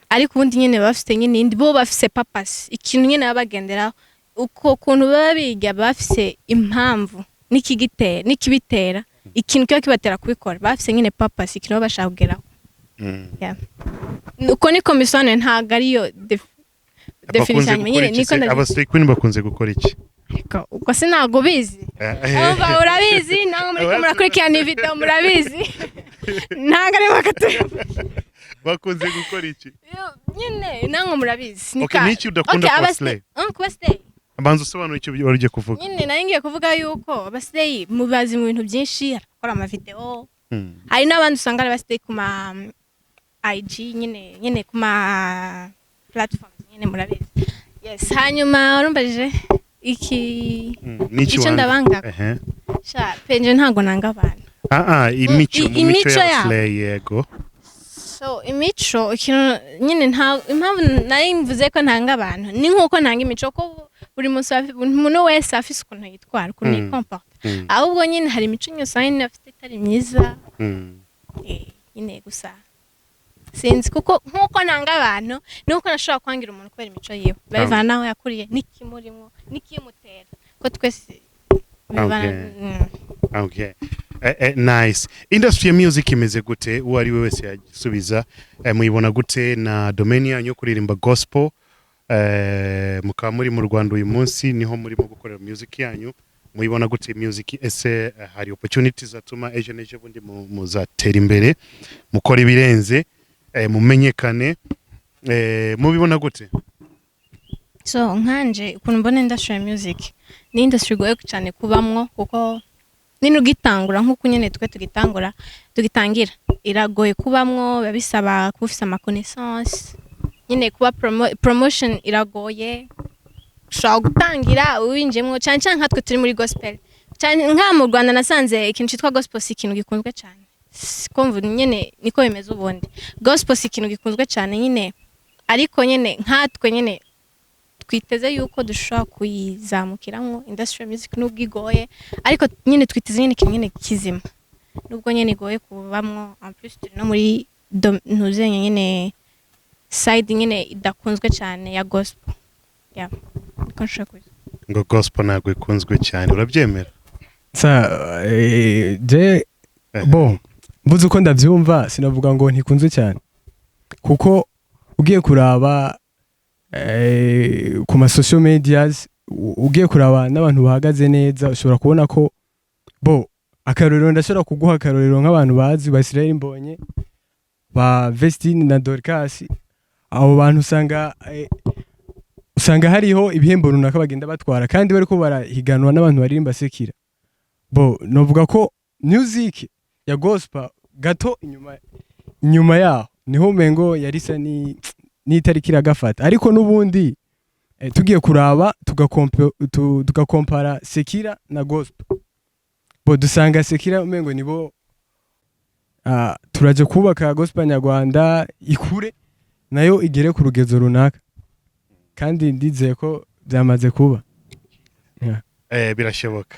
ariko ubundi nyine baba bafite nyine indi, bo bafise purpose, ikintu nyine baba bagenderaho. Uko kuntu baba biga, baba bafise impamvu n'ikigitera n'ikibitera, ikintu kiba kibatera kubikora. Baba bafise nyine purpose, ikintu baba bashaka kugeraho. Uko niko mbisobanuye, ntabwo ariyo Bakunze definition gukora nyine iki niko se? ndabi. Aba slay queen bakunze gukora iki? Ariko ubwo sinabwo bizi. Urumva urabizi, namwe muriko murakurikirana iyi video murabizi, ntabwo ari bakatu. Bakunze gukora iki? Nyine namwe murabizi. Ni Okay, niki udakunda Okay, kuba aba slay? Kuba slay. Banza usobanura icyo wari ugiye kuvuga. Nyine nari ngiye kuvuga yuko aba slay mubazi mu bintu byinshi, hari abakora amavideo, hari n'abandi usanga ari aba slay ku ma IG nyine ku ma platforms nyine murabizi. Yes, hanyuma warumbajije iki? Niki Icyo wanga? ndabanga? Ehe. Sha penje, ntabwo nanga abantu. Ah ah, imico mu mico imico ya yabo. slay, yego. So imico, ikintu nyine, nta impamvu nari mvuze ko ntanga abantu, ni nkuko ntanga imico, ko buri munsi buri muntu wese afise ukuntu yitwara, ukuntu yikomporta. Ahubwo nyine hari imico nyine usanga nyine afite itari myiza. Nyine gusa sinzi, kuko nkuko nanga abantu nuko nashobora kwangira umuntu kubera imico yiwe, bivana n'aho yakuriye n'ikimurimo n'ikimutera, ko twese bivana. Okay. Okay. Nice. Industry ya music imeze gute? Uwo ari we wese yagisubiza. Muyibona gute na domain yanyu yo kuririmba gospel? Mukaba muri mu Rwanda uyu munsi, niho murimo gukorera music yanyu. Muyibona gute music? Ese hari opportunities zatuma ejo n'ejo bundi muzatera imbere, mukora ibirenze, mumenyekane? Mubibona gute? So nkanje ukuntu mbona industry ya music, ni industry igoye cyane kubamwo, kuko nyine ugitangura, nk'uko nyine twe tugitangura, tugitangira, iragoye kubamwo. Biba bisaba kuba ufise ama connaissance nyine, kuba promotion iragoye. Ushobora gutangira uwinjiyemwo cyane cyane nkatwe turi muri gospel cyane. Nka mu Rwanda nasanze ikintu cyitwa gospel si ikintu gikunzwe cyane. Siko nyine niko bimeze, ubundi gospel si ikintu gikunzwe cyane nyine, ariko nyine nkatwe nyine twiteze yuko dushobora kuyizamukiramo industry music, nubwo igoye, ariko nyine twiteze nyine ikintu nyine kizima, nubwo nyine igoye kubamwo. En plus turi no muri ntuzenye nyine side nyine idakunzwe cyane ya gospel. Yeah, niko nshobora kubivuga. Ngo gospel ntabwo ikunzwe cyane, urabyemera? Sa je bon, mvuze uko ndabyumva, sinavuga ngo ntikunzwe cyane, kuko ugiye kuraba ku ma social medias, ugiye kuraba n'abantu bahagaze neza, ushobora kubona ko bo akarorero, ndashobora kuguha akarorero nk'abantu bazi ba Israel Mbonye, ba Vestine na Dorcas. Abo bantu usanga hariho ibihembo runaka bagenda batwara, kandi bariko barahiganwa n'abantu baririmba secular. Bo novuga ko music ya gospel gato inyuma yaho niho umengo yarisa ni n'itariki iragafata, ariko n'ubundi tugiye kuraba tugakompara secular na gospel, bo dusanga secular umengo nibo. Turaje kubaka gospel nyarwanda ikure nayo igere ku rugezo runaka, kandi ndizeye ko byamaze kuba. Yeah. Birashoboka.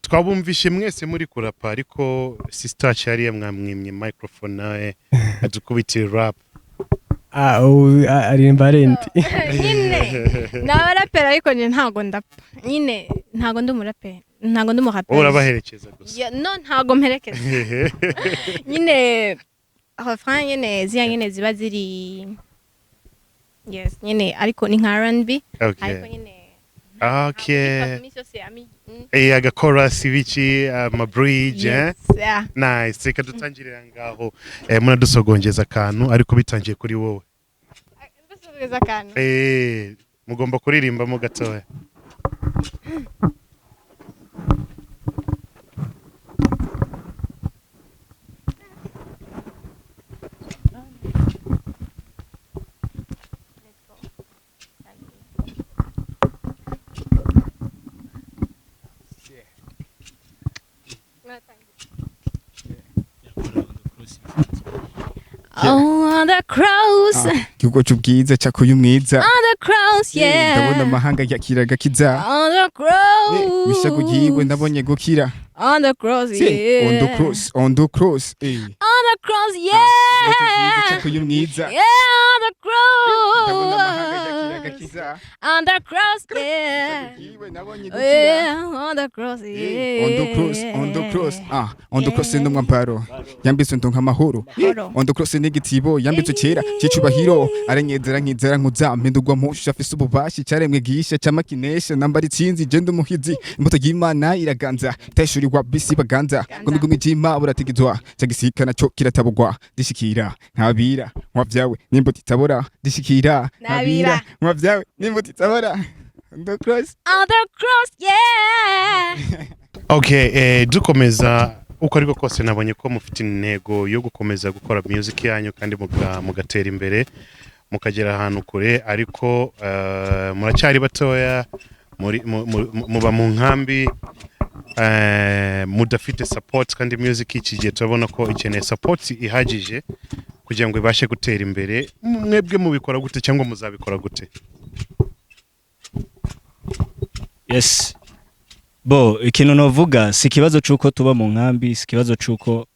Twabumvishe mwese muri kurapa, ariko sister cyariye mwamwimye microphone, nawe adukubitire rap. Ah, ubu, aririmba arendi. Nyine ni abaraperi, ariko njye ntago ndapa nyine, ntago ndi umuraperi, ntago ndi Wowe umuraperi. urabaherekeza gusa. Yeah, no, ntago mperekeza nyine. Refrain nyine ziriya nyine ziba ziri, yes nyine, ariko ni nka R&B, ariko nyine hip hop iminsi yose Aga chorus, ibiki, ama bridge, eh? Yes, yeah. Nice. Reka dutangirira ngaho, munadusogongeza akantu, ariko bitangiye kuri wowe. Mbasubiza akantu. Mugomba kuririmbamo gatoya. Oh, on the cross, Igihugu cy'ubwiza cyakuye umwiza. On the cross, yeah. Ndabona amahanga yakira agakiza. On the cross. Ibishago yiwe ndabonye gukira. On the cross, yeah. On the cross, on the cross, eh. On the cross, yeah. Cyakuye umwiza. Yeah, on the Ndabona amahanga yakira cross. agakiza. On the cross, yeah. Yiwe nabonye gukira. Yeah, on the cross, yeah. On the cross, on the cross, ah, on the cross ni umwambaro yambitswe ndonka amahoro. Amahoro. On the cross ni igitibo yambitswe kera cy'icubahiro, aranyezera nkizera nkuza mpindurwa mpusha, afise ububasha, icyaremwe gisha cyamakinesha, nambara itsinzi, genda umuhizi, imbuto y'Imana iraganza, iteshurirwa bisi baganza ngo migumi y'Imana buratigizwa, cyagisika nacyo kiratabugwa, dishikira ntabira nkwa n'imbuto itabora, dishikira ntabira nkwa n'imbuto itabora. On the cross. On the cross, yeah. Okay, dukomeza, uko ariko kose nabonye ko mufite intego yo gukomeza gukora music yanyu kandi mugatera imbere, mukagera ahantu kure, ariko muracyari batoya, muba mu nkambi, mudafite support, kandi music iki gihe turabona ko ikeneye support ihagije kugira ngo ibashe gutera imbere. Mwebwe mubikora gute cyangwa muzabikora gute? Yes, bo ikintu novuga, si ikibazo c'uko tuba mu nkambi, si ikibazo c'uko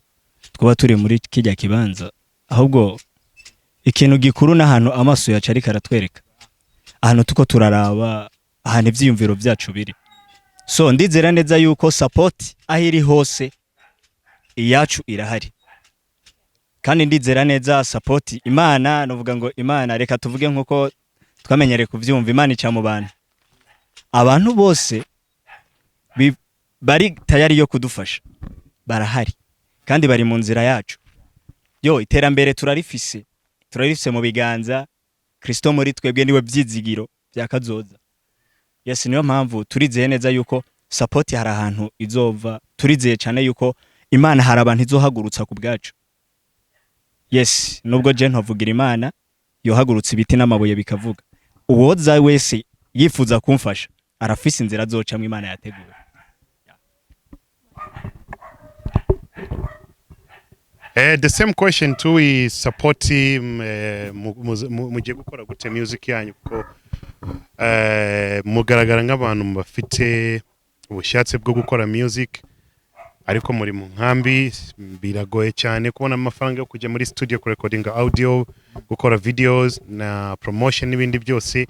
twaba turi muri kijya kibanza, ahubwo ikintu gikuru n'ahantu amaso yacu ariko aratwereka, ahantu tuko turaraba, ahantu ivyiyumviro vyacu biri. So ndizera neza yuko support aho iri hose iyacu irahari, kandi ndizera neza support Imana, novuga ngo Imana, reka tuvuge nkuko twamenyereye kuvyumva, Imana ica mu bantu. Abantu bose bari tayari yo kudufasha barahari kandi bari mu nzira yacu. Yo, iterambere turarifise, turarifise mu biganza. Kristo muri twebwe niwe vyizigiro vya kazoza. Yes, niyo mpamvu turizeye neza yuko support hari ahantu izova. Turizeye cyane yuko Imana hari abantu izohagurutsa ku bwacu. Yes, nubwo je ntovugira Imana yohagurutsa ibiti n'amabuye bikavuga, uwoza wese yifuza kumfasha arafise inzira azocamwo Imana yateguye. The same question too is support team, mugiye gukora gute music yanyu, kuko mugaragara nk'abantu bafite ubushatse bwo gukora music, ariko muri mu nkambi, biragoye cyane kubona amafaranga yo kujya muri studio kurecordinga audio, gukora videos na promotion n'ibindi byose.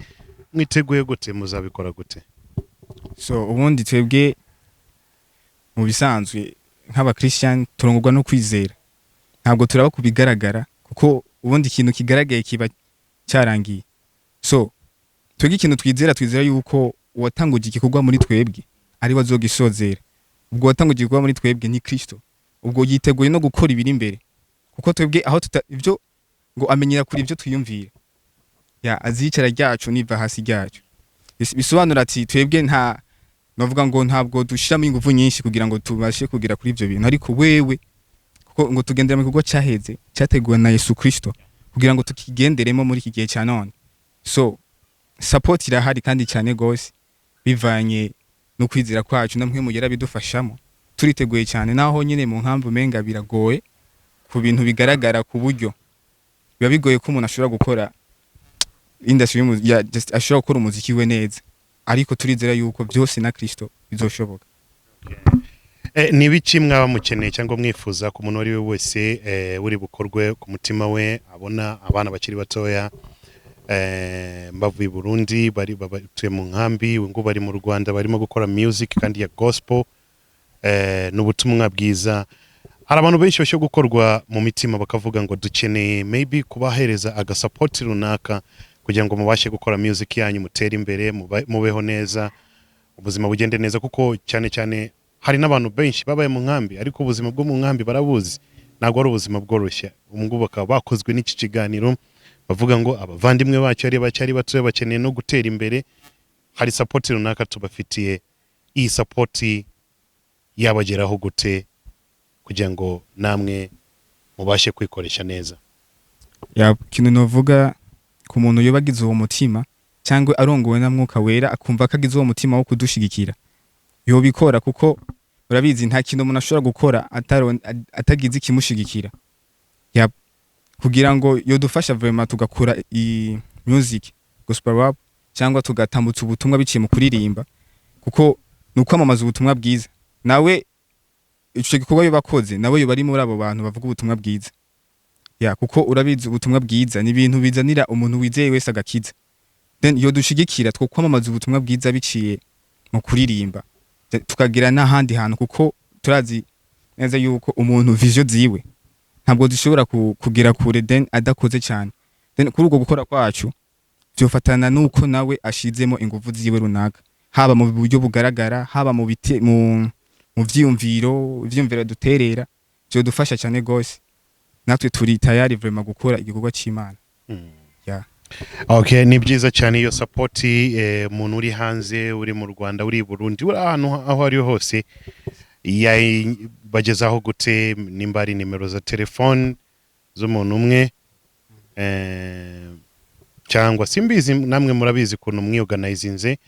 Mwiteguye gute? Muzabikora gute? So ubundi twebwe mu bisanzwe nk'aba Christian turongorwa no kwizera, ntabwo turaba ku bigaragara, kuko ubundi ikintu kigaragaye kiba cyarangiye. So twebwe ikintu twizera, twizera yuko uwatanguje igikorwa muri twebwe ari we azogisozera. Ubwo uwatanguje igikorwa muri twebwe ni Kristo, ubwo yiteguye no gukora ibiri imbere, kuko twebwe aho tuta ibyo ngo amenyera kuri ibyo twiyumvira ya azicara ryacu niva hasi ryacu. Bisobanura ati twebwe nta novuga ngo ntabwo dushiramo ingufu nyinshi kugira ngo tubashe kugera kuri ibyo bintu, ariko wewe kuko ngo tugendera mu gikorwa cyaheze cyateguwe na Yesu Kristo kugira ngo tukigenderemo muri iki gihe cya none. So support irahari kandi cyane gose, bivanye no kwizera kwacu namwe mugera bidufashamo. Turiteguye cyane, naho nyine mu nkambi umenga biragoye ku bintu bigaragara, ku buryo biba bigoye ko umuntu ashobora gukora industry ya just ashobora gukora umuziki we neza, ariko turizera yuko byose na Kristo bizoshoboka. Ni ibiki mwaba mukeneye cyangwa mwifuza ku muntu uwo ari we wese uri bukorwe ku mutima we, abona abana bakiri batoya bavuye i Burundi, bari batuye mu nkambi, ubu ngubu bari mu Rwanda, barimo gukora music kandi ya gospel n'ubutumwa bwiza? Hari abantu benshi bashobora gukorwa mu mitima bakavuga ngo dukeneye maybe kubahereza agasupport runaka kugira ngo mubashe gukora music yanyu, mutere imbere, mubeho neza, ubuzima bugende neza, kuko cyane cyane hari n'abantu benshi babaye mu nkambi, ariko ubuzima bwo mu nkambi barabuzi, ntabwo ari ubuzima bworoshye. Ubu ngubu bakaba bakozwe n'iki kiganiro bavuga ngo abavandimwe bacu ari bacyari batoya bakeneye no gutera imbere, hari support runaka tubafitiye. Iyi support yabageraho gute kugira ngo namwe mubashe kwikoresha neza? Ya, ikintu novuga ku muntu yoba agize uwo mutima cyangwa arongowe na Mwuka Wera akumva ko agize uwo mutima wo kudushigikira, yobikora, kuko Urabizi, nta kintu umuntu ashobora gukora atagize ikimushigikira. Yep. Kugira ngo yodufasha vraiment tugakora i music gospel rap cyangwa tugatambutsa ubutumwa biciye mu kuririmba, kuko ni ukwamamaza ubutumwa bwiza. Nawe ico gikorwa yo bakoze, nawe yoba ari muri abo bantu bavuga ubutumwa bwiza ya, kuko urabizi, ubutumwa bwiza ni ibintu bizanira umuntu wizeye wese agakiza. Then yodushigikira two kwamamaza ubutumwa bwiza biciye mu kuririmba, tukagira n'ahandi hantu, kuko turazi neza yuko umuntu vision ziwe ntabwo zishobora kugera kure then adakoze cyane. Then kuri ubwo gukora kwacu byofatana nuko nawe ashizemo ingufu ziwe runaka, haba mu buryo bugaragara, haba mu bite, mu vyiyumviro duterera, byodufasha cyane gose. Natwe turi tayari vraiment gukora igikorwa c'Imana. Yeah. Okay, ni byiza cyane iyo support. Umuntu uri hanze, uri mu Rwanda, uri i Burundi, uri ahantu aho ari ho hose, bagezaho gute? Nimba ari nimero za telefone z'umuntu umwe, cyangwa simbizi, namwe murabizi ukuntu mwiorganizinze.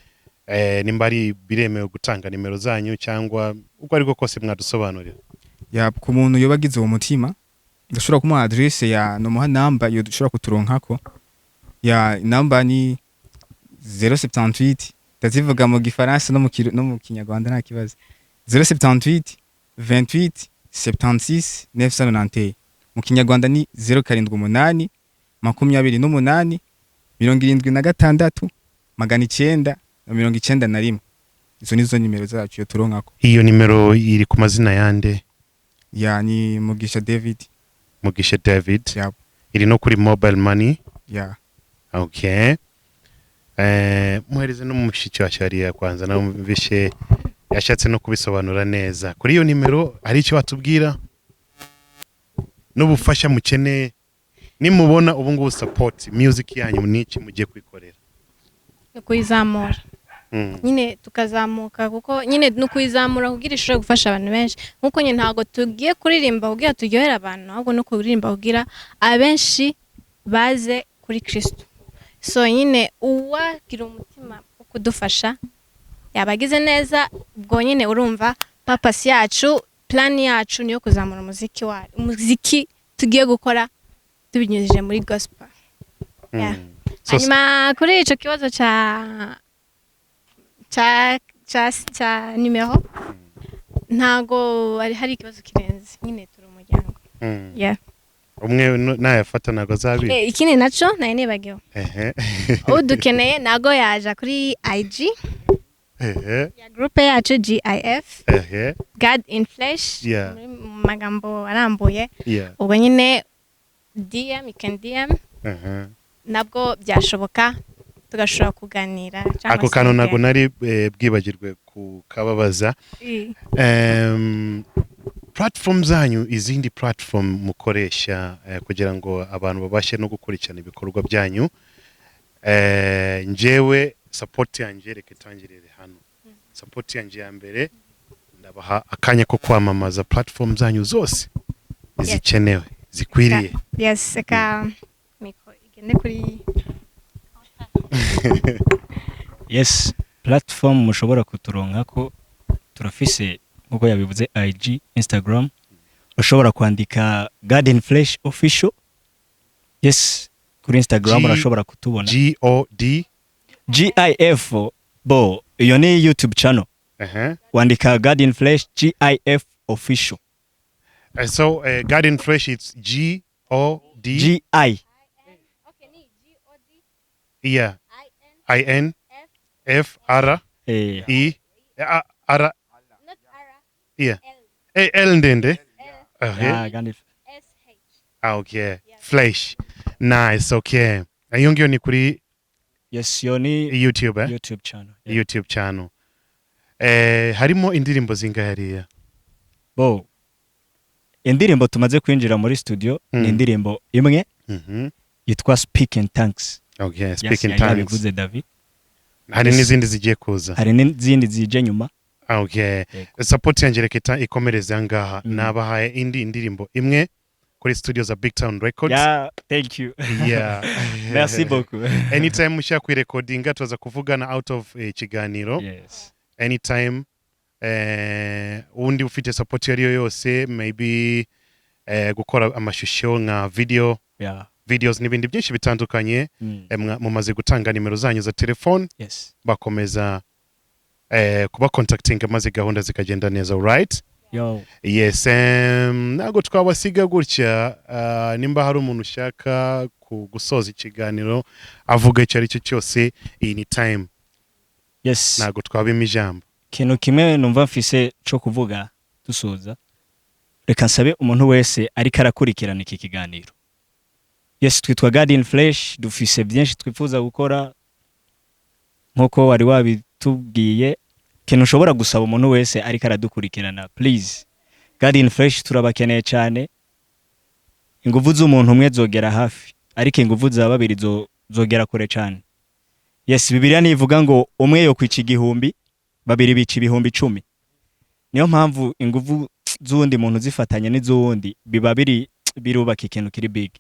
Nimba ari biremewe gutanga nimero zanyu cyangwa uko ariko kose mwadusobanurira. Ya, ku muntu yoba agize uwo mutima, ndashobora kumuha adresse ya, nomuha namba yo dushobora kuturonkako. Ya, namba ni 078, ndazivuga mu gifaransa no mu kinyarwanda, nta kibazo: 078 28 76 991. Mu kinyarwanda ni 078 28 76 991. Izo nizo nimero zacu yo turonkako. Iyo nimero iri ku mazina yande? Ya, ni Mugisha David. Mugisha David. Ya. Iri no kuri mobile money? Ya. Okay, muhereze n'umushiki wa Sharia kwanza, namvishe yashatse no kubisobanura neza. Kuri iyo nimero hari icyo watubwira n'ubufasha mukeneye nimubona ubu ngubu support music yanyu, niki mugiye kwikorera? Ni ukuyizamura. Nyine tukazamuka, kuko nyine ni ukuyizamura kugira ishobore gufasha abantu benshi, nkuko nyine ntabwo tugiye kuririmba kugira turyohere abantu, ahubwo no kuririmba kugira abenshi baze kuri Kristo. So nyine uwagira umutima wo kudufasha yaba agize neza. Ubwo nyine urumva purpose yacu, plan yacu niyo kuzamura umuziki wacu, umuziki tugiye gukora tubinyujije muri gospel. Yeah. So, Hanyuma kuri ico kibazo ca nimero, ntago hari ikibazo kirenze, nyine turi umuryango. Yeah. Umwe nayafata ntabwo azabi Ikindi naco nari nibagiwe, udukeneye nago yaja kuri IG ya groupe yacu, GIF, God in Flesh, muri mu magambo arambuye. Ubwo nyine DM, you can DM, nabwo byashoboka tugashobora kuganira cyangwa Ako se kantu ntabwo kugenda. nari bwibagirwe kukababaza. Platform zanyu, izindi platform mukoresha kugira ngo abantu babashe no gukurikirana ibikorwa byanyu. Njyewe support yanjye reka itangirire hano. Support yanjye ya mbere, ndabaha akanya ko kwamamaza platform zanyu zose zikenewe, zikwiriye. Yes, reka micro igende kuri Yes, platform mushobora kuturonkako, turafise nkuko yabivuze IG, Instagram, ushobora kwandika Garden Flesh Official. Yes, kuri Instagram urashobora kutubona. G O D GIF bo, iyo ni YouTube channel. Wandika Garden Flesh GIF Official. So Garden Fresh, it's G O D GI Yeah, I N F R E A R, yeah, A L ndende, okay. Yeah, Garden. Ah, okay, Flesh, nice. Okay, iyo ngiyo ni kuri Yes, iyo ni YouTube, eh? YouTube channel, yeah. YouTube channel. Harimo indirimbo zingahe hariya? Bo, indirimbo tumaze kwinjira muri studio ni indirimbo imwe yitwa Speak in Tongues. Okay, Speak Yes, in yari Tongues. yabivuze David. Hari Yes. n'izindi zigiye kuza? Hari n'izindi zije nyuma. Okay. Yego. Support yanjye reka ikomereze aha ngaha. Nabahaye indi ndirimbo imwe kuri studio za Big Town Records. Yeah, thank you. Yeah. Merci beaucoup. Anytime mushaka kuyirekodinga, tuza kuvugana out of ikiganiro. Yes. Anytime. Undi ufite support iyo ariyo yose, maybe gukora amashusho nka video, videos n'ibindi byinshi bitandukanye. Mumaze gutanga nimero zanyu za telefone, bakomeza kuba contacting maze gahunda zikagenda neza, right? Yo. Yes, ntabwo twabasiga gutya. Nimba hari umuntu ushaka gusoza ikiganiro avuga icyo ari cyo cyose, iyi ni time. Ntabwo twabima ijambo. Ikintu kimwe numva mfise co kuvuga dusoza, reka nsabe umuntu wese ariko arakurikirana iki kiganiro. Yes, twitwa God in Flesh, dufise byinshi twifuza gukora nkuko wari wabitubwiye. Ikintu ushobora gusaba umuntu wese ariko aradukurikirana, please, God in Flesh turabakeneye cyane. Inguvu z'umuntu umwe zogera hafi, ariko inguvu za babiri zogera kure cyane. Yes, Bibiliya nivuga ngo umwe yo kwica 1000, babiri bica 10,000. Niyo mpamvu inguvu z'uwundi muntu zifatanye n'iz'uwundi biba biri birubaka ikintu kiri big.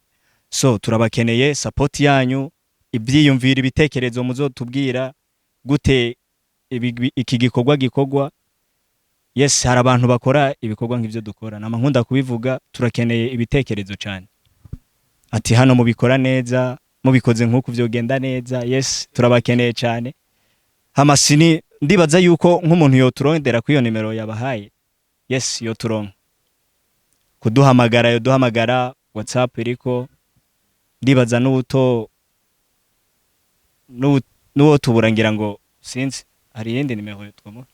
So turabakeneye, support yanyu, ibyiyumvira, ibitekerezo muzotubwira gute iki gikorwa gikorwa. Yes, hari abantu bakora ibikorwa nk'ivyo dukora, nama nkunda kubivuga. Turakeneye ibitekerezo cyane, ati hano mubikora neza, mubikoze nk'uku vyogenda neza. Yes, turabakeneye cyane. Hamasini ndibaza yuko nk'umuntu yoturondera kuri iyo nimero yabahaye, yes, yoturonka, kuduhamagara yoduhamagara, WhatsApp iriko. Ndibaza n'ubuto n'uwo tubura, ngira ngo sinzi, hari iyindi nimero twomuha.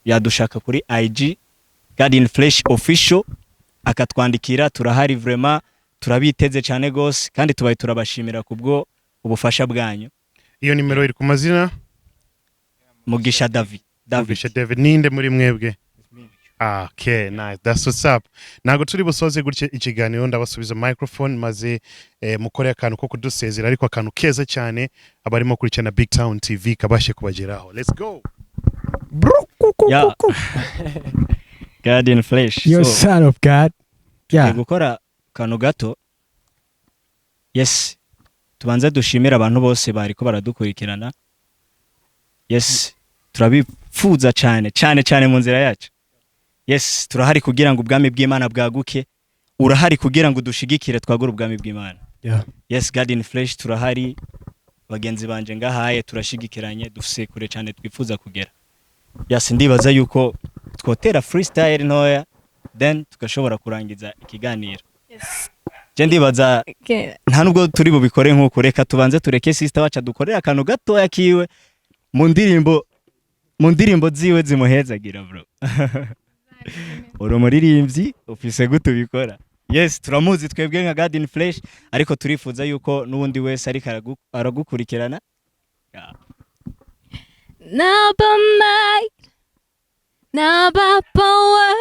Yadushaka kuri IG God in Flesh Official, akatwandikira. Turahari vraiment, turabiteze cyane gose, kandi tubaye turabashimira kubwo ubufasha bwanyu. Iyo nimero iri ku mazina? Mugisha David. David. Mugisha David. Ninde muri mwebwe? Ah, okay, nice, that's what's up. Ntabwo turi busoze gutya ikiganiro. Ndabasubiza microphone maze mukore akantu ko kudusezera, ariko akantu keza cyane abarimo kurikirana Big Town TV kabashe kubageraho. Let's go. Yeah. God in Flesh. You So, son of God. tugiye gukora akantu gato. Yes, tubanze dushimire abantu bose bariko baradukurikirana. Yes, turabipfuza cyane cyane cyane mu nzira yacu. Yes, turahari kugira ngo ubwami bw'Imana bwaguke. Urahari kugira ngo dushigikire twagure ubwami bw'Imana. Yes, God in Flesh turahari, bagenzi banje ngahaye turashigikiranye, dufise kure cyane twifuza kugera. Yes, ndibaza yuko twotera freestyle ntoya, then tugashobora kurangiza ikiganiro. Yes. Je ndibaza nta nubwo turi bubikore nk'uko. Reka tubanze tureke sister wacu dukorere akantu gatoya kiwe mu ndirimbo ziwe zimuhezagira. Bro, uri umuririmbyi, ufise gute ubikora? Yes, turamuzi twebwe nka God in Flesh, ariko turifuza yuko n'uwundi wese ariko aragukurikirana. Yeah. Not by might, not by power,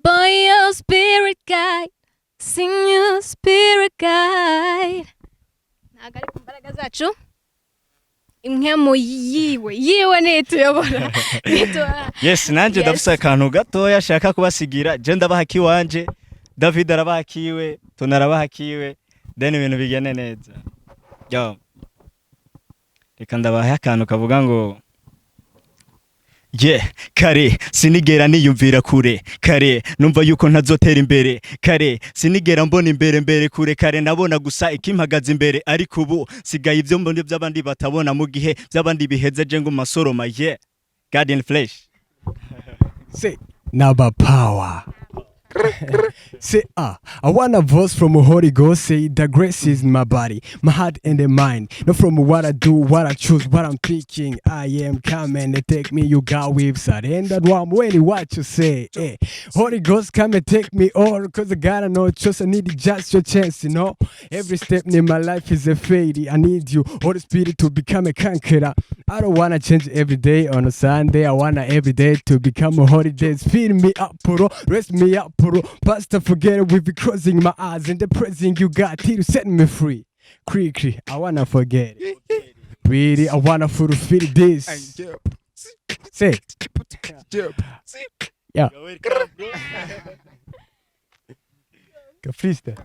but your spirit guide. Sing your spirit guide. Ntabwo ari ku mbaraga zacu, impwemu yiwe yiwe nituyobora nituyobora. Yes, nanje ndafise akantu gatoya ashaka kubasigira. Je ndabaha kiwanje, David arabaha kiwe, Tony arabaha kiwe, then ibintu bigende neza. Yo, reka ndabahe akantu kavuga ngo: yeah, kare sinigera niyumvira kure, kare numva yuko ntazotera imbere, kare sinigera mbona imbere mbere kure, kare nabona gusa ikimpagaze imbere, ariko ubu sigaye ibyo mbona by'abandi batabona, mu gihe by'abandi biheze je ngo masoroma. Yeah, God in Flesh. Say, Naba power. Say, ah, I want a voice from a Holy Ghost. Say, the grace is in my body, my heart, and the mind. Not from what I do, what I choose, what I'm thinking. I am coming to take me. You got with surrender. I'm waiting what you say. Holy Ghost, come and take me all. 'Cause I got no choice. I need just your chance. Every step in my life is a fade. I need you, Holy Spirit, to become a conqueror. I don't wanna change every day on a Sunday. I wanna every day to become a holiday. Fill me up, bro. Rest me up, bro. Pastor, forget it. We be closing my eyes and the praising you got till you set me free. Cree cree, I wanna forget it. Really, I wanna fulfill this. Say, yeah. Go freestyle.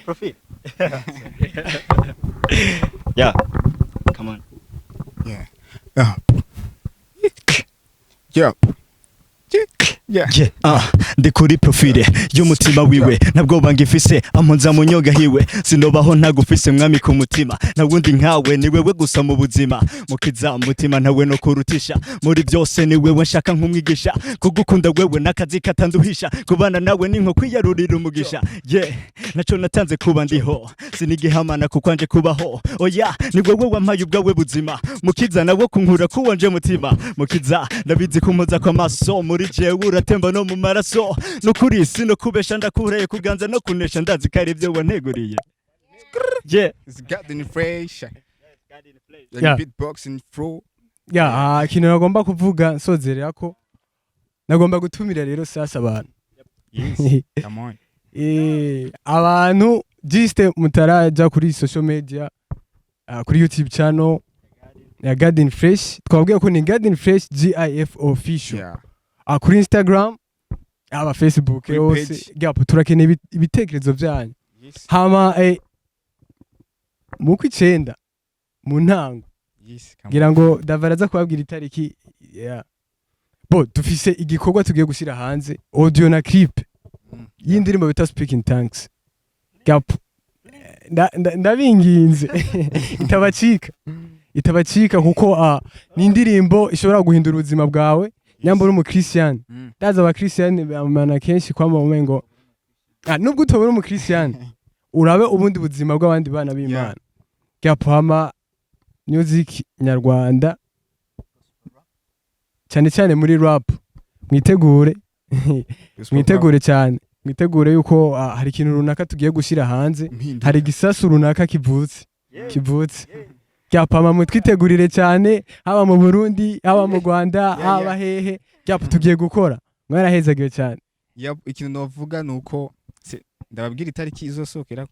Profile, yeah, come on. Yeah. Yeah. Yeah. Yeah, ndi kuri profile y'umutima wiwe, ntabwo bangifise, amponza mu nyoga hiwe, sinobaho ntagufise, mwami ku mutima, ntawundi nkawe, ni wewe gusa mu buzima, mukiza mutima, ntawe no kurutisha muri byose, ni wewe nshaka nk'umwigisha, kugukunda wewe n'akazi katanduhisha, kubana nawe ni nko kwiyarurira umugisha. Yeah, naco natanze kuba ndiho, sinigihamana kuko anje kubaho, oya, ni wewe wampaye ubwawe buzima, mukiza nawo kunkura kuwanje mutima, mukiza ndabizi kumpoza kw'amaso, muri jewe uratemba no mu maraso, nukuri sino kubesha, ndakureye kuganza no kunesha, ndazi ko ari ibyo wanteguriye. Yeah. It's Garden Fresh. Like Yeah. beatboxing flow. Ya, ikintu nagomba kuvuga nsozerera ko nagomba gutumira rero sasa abantu. Yes. Come on. Abantu juste mutaraja kuri social media, kuri YouTube channel ya Garden Fresh, twabwiye ko ni Garden Fresh GIF official. Kuri Instagram, aba Facebook Kuri yose page. Gap, turakeneye ibitekerezo byanyu. Yes. Hama mu kwicenda mu ntango, Yes. Come on. ngira ngo Dava aza kubabwira itariki. Yeah. Bo dufise igikorwa tugiye gushyira hanze, audio na clip y'indirimbo bita Speaking Tongues. Gap, ndabinginze itabacika, itabacika, kuko ni indirimbo ishobora guhindura ubuzima bwawe nyamba uri umukristian. Ndazi abakristian bamana kenshi kwama umengo nubwo utobora umukristian, urabe ubundi buzima bw'abandi bana b'Imana. Gap, hama music nyarwanda, cyane cyane muri rap, mwitegure, mwitegure cyane, mwitegure yuko hari ikintu runaka tugiye gushyira hanze. Impinduka. Hari igisasu runaka kivutse. Gap, mutwitegurire cyane, haba mu Burundi, haba mu Rwanda, haba hehe. Gap, tugiye gukora, mwarahezagiwe cyane. Yep, ikintu novuga nuko ndababwira itariki izosohokera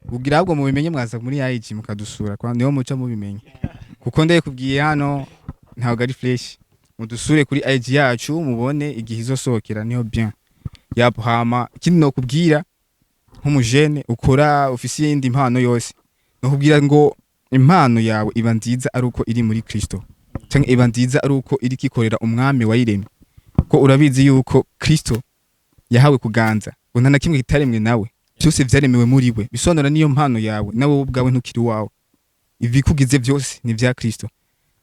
kugira ahubwo mubimenye, mwaza muri IG mukadusura kwa niho muca mubimenye, kuko ndayikubwiye hano ntabwo ari fresh. Mudusure kuri IG yacu mubone igihe izosohokera, niho bien. Yap, hama ikindi nokubwira nk'umujene ukora ufise iyindi impano yose, nokubwira ngo impano yawe iba nziza ari uko iri muri Kristo, canke iba nziza ari uko iri kikorera umwami wayiremye, ko urabizi yuko Kristo yahawe kuganza, ngo nta na kimwe kitaremwe nawe, byose vyaremewe muri we. Bisobanura niyo mpano yawe nawe wowe ubwawe ntukiri wawe, ibikugize byose ni vya Kristo.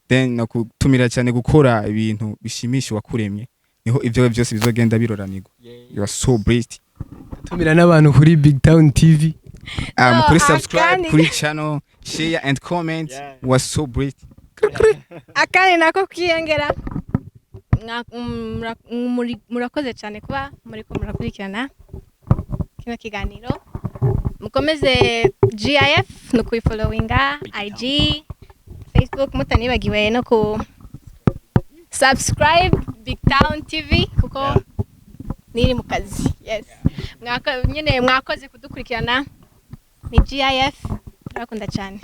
Then nakutumira cyane gukora ibintu bishimisha uwakuremye, niho ibyawe byose bizogenda biroranirwa. You are so blessed. Tumira n'abantu kuri Big Town TV. No, Kuri subscribe kuri channel, share and comment. You are so blessed. Akandi nako kwiyongera, murakoze cyane kuba muriko murakurikirana kino kiganiro. Mukomeze GIF no kuyifollowinga IG, Facebook, mutanibagiwe no ku subscribe Big Town TV, kuko niri mu kazi. Yes, nyine mwakoze kudukurikirana. Ni GIF, turakunda cyane.